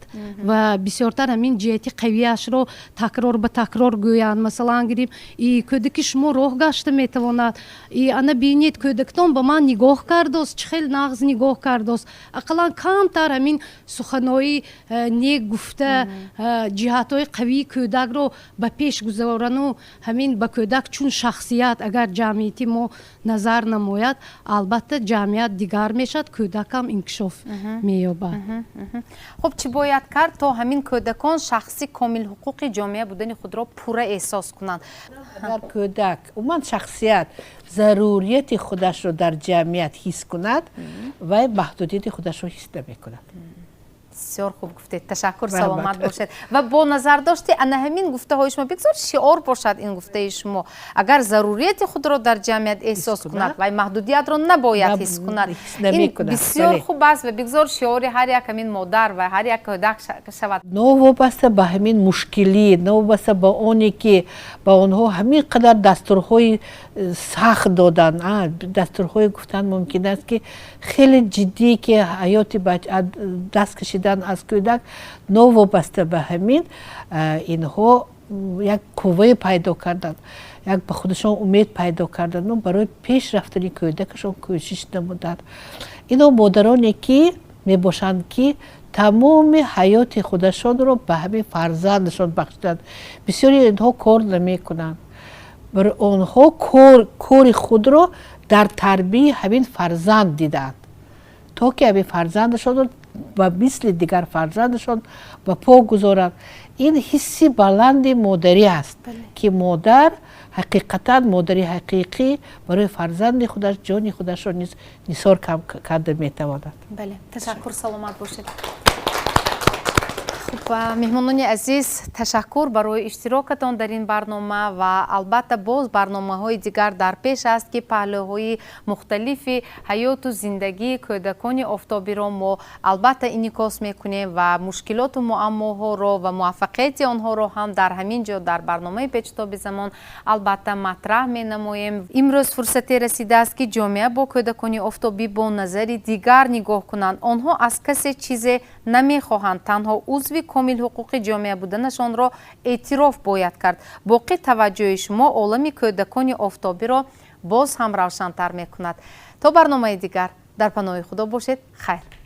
ва бисёртар ҳамин ҷиҳати қавиашро такрор ба такрор гӯянд. Масалан гирем, и кӯдаки шумо роҳ гашта метавонад, и ана бинед, кӯдактон ба ман нигоҳ кардост, чӣ хел нағз нигоҳ кардост. Ақаллан камтар ҳамин суханои нек гуфта, ҷиҳатҳои қавии кӯдакро ба пеш гузорану ҳамин ба кӯдак чун шахсият агар ҷамъияти мо назар намояд, албатта, ҷамъият дигар мешавад, кӯдакам инкишоф меёбад.
Хуб, чӣ бояд кард, то ҳамин кӯдакон шахси комилҳуқуқи ҷомеа будани худро пурра эҳсос кунанд?
Агар кӯдак, умуман шахсият, зарурияти худашро дар ҷамъият ҳис кунад, вай маҳдудияти худашро ҳис намекунад.
Бисёр хуб гуфтед, ташаккур, саломат бошед. Ва бо назардошти ана ҳамин гуфтаҳои шумо, бигзор шиор бошад ин гуфтаи шумо: агар зарурияти худро дар ҷамъият эҳсос кунад, вай маҳдудиятро набояд ҳис кунад. Ин бисёр хуб аст ва бигзор шиори ҳар як ҳамин модар ва ҳар як кӯдак шавад.
Новобаста ба ҳамин мушкилӣ, новобаста ба оне ки ба онҳо ҳамин қадар дастурҳои сахт доданд, дастурҳое гуфтан мумкин аст ки хеле ҷиддӣ, ки ҳаёти даст кашидан аз кӯдак, новобаста ба ҳамин инҳо як қуввае пайдо карданд, як ба худашон умед пайдо карданду барои пеш рафтани кӯдакашон кӯшиш намуданд. Ино модароне ки мебошанд, ки тамоми ҳаёти худашонро ба ҳамин фарзандашон бахшиданд. Бисёри инҳо кор намекунанд, барои онҳо кори худро дар тарбияи ҳамин фарзанд диданд, то ки ҳамин фарзандашонро ба мисли дигар фарзандашон ба по гузоранд. Ин ҳисси баланди модарӣ аст, ки модар ҳақиқатан модари ҳақиқӣ барои фарзанди худаш ҷони худашро низ нисор карда метавонад.
Бале, ташаккур, саломат бошед. Хуб, меҳмонони азиз, ташаккур барои иштирокатон дар ин барнома. Ва албатта боз барномаҳои дигар дар пеш аст, ки паҳлӯҳои мухталифи ҳаёту зиндагии кӯдакони офтобиро мо албатта инъикос мекунем ва мушкилоту муаммоҳоро ва муваффақияти онҳоро ҳам дар ҳамин ҷо дар барномаи Печутоби замон албатта матраҳ менамоем. Имрӯз фурсате расидааст, ки ҷомеа бо кӯдакони офтобӣ бо назари дигар нигоҳ кунанд. Онҳо аз касе чизе намехоҳанд, танҳо узви комилҳуқуқи ҷомеа буданашонро эътироф бояд кард. Боқӣ таваҷҷӯҳи шумо олами кӯдакони офтобиро боз ҳам равшантар мекунад. То барномаи дигар дар паноҳи Худо бошед, хайр.